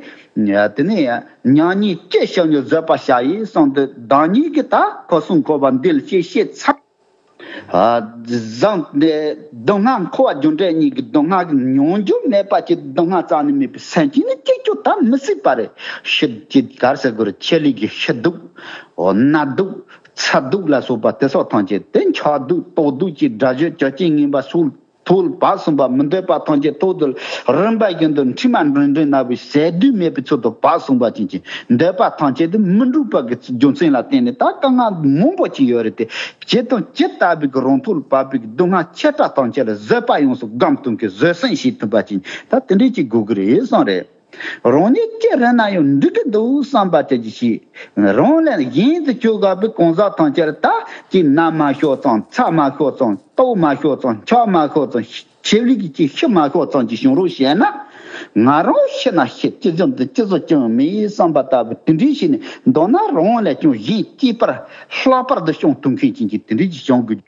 དེ་ནས་མྱ་ངན་ཅི་བྱུང་ཡང་བཟོད་པར་བྱ་ཡི་གསུངས་ཏེ། བདག་ཉིད་ཀྱིས་ད་ཁམས་གསུམ་འཁོར་བ་འདི་ལ་སྐྱེ་ཤི་ཚ། བཟང་སྟེ་སྡུག་བསྔལ་འཁོར་བ་རྒྱུ་འབྲས་གཉིས་ཀྱི་སྡུག་བསྔལ་གྱི་མྱོང་འགྱུར་མེད་པ་ཅིག་སྡུག་བསྔལ་རྩ་ནས་མེད་པའི་སེམས་ཅན་ནི་གཅིག་ཀྱང་ད་མི་སྲིད་པ་རེད། ཤི་ཅིག་ག་རེ་ཟེར་དགོས་རེད། ཆེད་ལས་ཀྱི་ཤི་སྡུག་འོ་ན་སྡུག་ཚ་སྡུག་ལ་སོགས་པ་དེ་སོགས་ཐམས་ཅད་དེ་འཁྱག་སྡུག་ལྟོགས་སྡུག་གི་སྒྲ་བརྗོད་བྱ་བྱེད་ངན་པ་སོགས་ཐོག་ལ་བབས་སོང་བ། མི་འདོད་པ་ཐམས་ཅད་ཐོག་ཏུ་རིམ་པ་བཞིན་དུ་མཁྲིས་མ་འབྲིང་འབྲིང་ན་བའི་ཟས་དུས་མེད་པའི་ཚུལ་དུ་བབས་སོང་བ་ཅན་གྱི་འདོད་པ་ཐམས་ཅད་དུ་མི་འགྲུབ་པ་གི་རྒྱུ་མཚན་ལ་བརྟེན་ནས་ད་དཀའ་ངལ་མང་པོ་ཅིག་ཡོད་རེད་དེ། ཇི་དང་ཇི་ལྟ་བུའི་གི་རང་ཐོག་ལ་བབས་པའི་གི་སྡུག་བསྔལ་ཆེ་ཕྲ་ཐམས་ཅད་ལ་བཟོད་པ་ཡོངས་སུ་བསྒོམ་ཐུབ་མཁན་བཟོད་བསྲན་བྱེད་ཐུབ་པ་ཅན་ད་དེ་འདྲས་ཅིག་དགོས་ཀྱི་རེད་གསུངས་རེད། རང་ཉིད་ཅི་རིགས་ན་ཡང་འགྲིག་གི་འདུག་བསམ་པ་ཅན་གྱི་ཞིག་རང་ལས་གཞན་དུ་སྐྱོ་དགའ་བའི་གང་ཟག་ཐམས་ཅད་ལ་ད་ཅིག་ན་མ་ཤོར་ཙང་ཚ་མ་ཤོར་ཙང་ལྟོགས་མ་ཤོར་ཙང་འཁྱག་མ་ཤོར་ཙང་ཆེ་ལུགས་ཀྱི་ཅིག་ཤི་མ་ཤོར་ཙང་ཅིག་བྱུང་རོགས་བྱས་ན། ང་རང་ཤི་ན་ཤི་ཅི་བཟུང་དུ་ཅི་བཟོ་ཀྱང་མེད་བསམ་པ་ལྟ་བུ་དེ་འདྲའི་ཞིག་ནས་མདོར་ན་རང་ལས་ཀྱང་གཞན་གཅེས་པར་ལྷག་པར་དུ་སྐྱོང་ཐུབ་མཁན་ཅན་གྱི་དེ་འདྲའི་ཞིག་བྱུང་དགོས།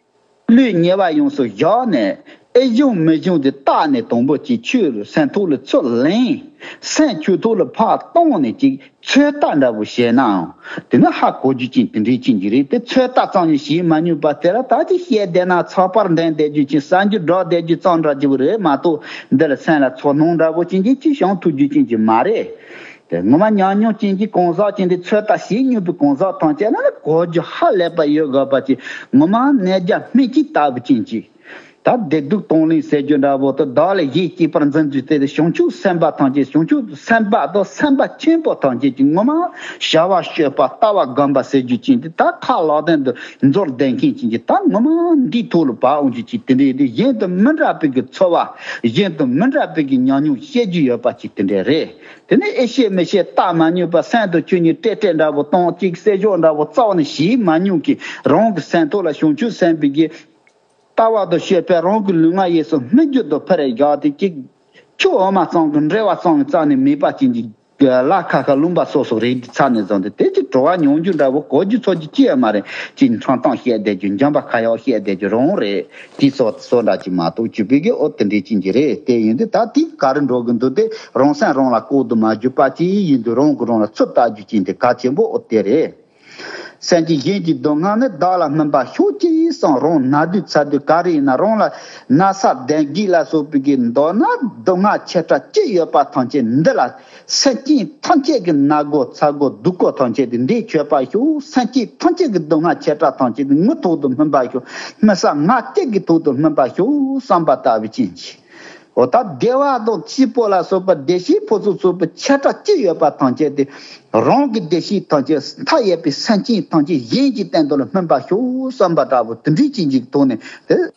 བློས་ཉེ་བ་ཡོངས་སུ་བཞག་ནས་ཨེ་བྱུང་མི་བྱུང་དེ་བརྟག་ནས་དང་པོ་ཅིག་ཆོས་སེམས་ཐོག་ལ་ཚུར་ལེན། སེམས་ཆོས་ཐོག་ལ་ཕར་བཏང་ནས་ཅིག་ཚོད་ལྟ་འདྲ་བོ་བྱས་ནའང་དེ་ནི་ཧ་གོ་རྒྱུ་ཅན་དེ་འདྲའི་ཅན་གྱི་རེད་དེ། ཚོད་ལྟ་ཙམ་ཡང་བྱེད་མ་ནུས་པ་དེ་ལ་ད་ཅིག་བཤད་བསྡད་ན་ཚགས་པར་འདོན་བསྡད་རྒྱུ་ཅན་གསར་འགྱུར་སྒྲོག་བསྡད་རྒྱུ་ཙམ་འདྲ་ཅིག་རེད་མ་གཏོགས། འདི་ལ་སེམས་ལ་ཚོར་སྣང་འདྲ་བོ་ཅན་གྱི་ཅིག་བྱུང་ཐུབ་རྒྱུ་ཅན་གྱི་མ་རེད། དེ་ངོ་མ་ཉམས་མྱོང་ཅན་གྱི་གང་ཟག་ཅན་དེ་ཚོད་ལྟ་བྱེད་མྱོང་པའི་གང་ཟག་ཐམས་ཅད་ལ་ནི་གོ་རྒྱུ་ཧ་ལས་པ་ཡོད་དགོས་པ་ཅིག་ངོ་མ་གནས་རྒྱ་སྨིན་སྐྱེས་ལྟ་བུ་ཅན་ཅིག་ད་བདེ་སྡུག་གཏོང་ལེན་ཟེར་རྒྱུ་འདྲ་བོ་དང་བདག་ལས་གཞན་གཅེས་པར་འཛིན་རྒྱུ་དེ་བྱང་ཆུབ་སེམས་དཔའ་ཐམས་ཅད་བྱང་ཆུབ་སེམས་དཔའ་དང་སེམས་དཔའ་ཆེན་པོ་ཐམས་ཅད་ཀྱི་ངོ་མ་བྱ་བ་སྤྱོད་པ་ལྟ་བ་སྒོམ་པ་ཟེར་རྒྱུ་ཅན་དེ་ད་ཁ་ལག་ལྡན་དུ་མཛོར་ལྡན་མཁན་ཅན་གྱི་ད་ངོ་མ་འདིའི་ཐོག་ལ་བབས་འོང་རྒྱུ་ཅིག་དེ་འདྲའི་དེ་གཞན་དུ་མི་འདྲ་བའི་གི་ཚོར་བ་གཞན་དུ་མི་འདྲ་བའི་གི་ཉམས་མྱོང་བཤད་རྒྱུ་ཡོད་པ་ཅིག་དེ་འདྲ་རེད། དེ་ནས་ཨེ་ཤེས་མི་ཤེས་བརྟག་མ་ནུས་པ་སེམས་དང་ཆོས་ཉིད་སྤྲེལ་སྤྲེལ་འདྲ་བོ་སྟོང་གཅིག་གསེར་ཞོ་འདྲ་བོ་རྩ་བ་ནས་བྱེད་མ་མྱོང་གི་རང་གི་སེམས་ཐོག་ལ་བྱང་ཆུབ་སེམས་དཔའི་གི་ལྟ་བ་དང་སྤྱོད་པས་རང་གི་ལུས་ངག་ཡིད་གསུམ་སྨིན་རྒྱུ་དང་འཕེལ་རེ་བཞག་སྟེ་གཅིག་ཆུ་འོ་མ་ཙམ་གྱི་འབྲེལ་བ་ཙམ་གྱི་རྩ་ནས་མེད་པ་ཅན་གྱི་ལ་ཁ་ཁ་ལུང་པ་སོ་སོ་རེད་ཚ་ནས་བཟུང་སྟེ་དེ་ཅི་བྲོ་བ་མྱོང་རྒྱུ་འདྲ་བོ་གོ་རྒྱུ་ཚོར་རྒྱུ་ཅི་ཡང་མ་རེད། ཅིག་འཕྲང་ཐང་བཤད་བསྡད་རྒྱུ་འཇམ་པ་ཁ་ཡག་བཤད་བསྡད་རྒྱུ་རང་རེད། དེ་སོ་སོ་འདྲ་ཅིག་མ་གཏོགས་བཅུ་པའི་གི་ཨོ་དེ་འདྲའི་ཅན་གྱི་རེད། དེ་ཡིན་དུས་ད་དེ་ག་རེ་འགྲོ་གི་འདུག་དེ་རང་སེམས་རང་ལ་ལྐོག་ཏུ་མ་གྱུར་པ་ཅིག་ཡིན་དུས་རང་གི་རང་ལ་ཚུར་ལྟ་རྒྱུ་ཅན་དེ་གལ་ཆེན་པོ་ཨོ་དེ་རེད། སེམས་ཅན་གཞན་གྱི་སྡུག་བསྔལ་ནི་བདག་ལ་སྨིན་པ་ཤོག་ཅེས་སམ། རང་ན་དུས་ཚ་དུས་ག་རེ་ཡིན་ན་རང་ལ་ན་ཚ་གདོན་བགེགས་ལ་སོགས་པའི་གི་མདོར་ན་སྡུག་བསྔལ་ཆེ་ཕྲ་ཅི་ཡོད་པ་ཐམས་ཅད་འདི་ལ་སེམས་ཅན་ཐམས་ཅད་ཀྱི་ན་དགོས་ཚ་དགོས་སྡུག་དགོས་ཐམས་ཅད་དེ་འདིར་ཆོད་པར་ཤོག་སེམས་ཅན་ཐམས་ཅད་ཀྱི་སྡུག་བསྔལ་ཆེ་ཕྲ་ཐམས་ཅད་དེ་ངའི་ཐོག་ཏུ་སྨིན་པར་ཤོག་སྨིན་ས་ང་གཅིག་གི་ཐོག་ཏུ་སྨིན་པར་ཤོག་བསམ་པ་ལྟ་བུ་ཅན་གྱི། འོ་ད་བདེ་བ་དང་སྐྱིད་པོ་ལ་སོགས་པ་བདེ་གཤེགས་ཕུན་སུམ་ཚོགས་པའི་ཆེ་ཕྲ་ཅི་ཡོད་པ་ཐམས་ཅད་དེ། རང་གི་བདེ་གཤེགས་ཐམས་ཅད་མཐའ་ཡས་པའི་སེམས་ཅན་ཐམས་ཅད་གཞན་གྱི་སྟེང་དུ་ལ་སྨིན་པར་ཤོག་བསམ་པ་འདྲ་བོ་དེ་འདྲའི་ཅན་གྱི་ཐོག་ནས་དེ་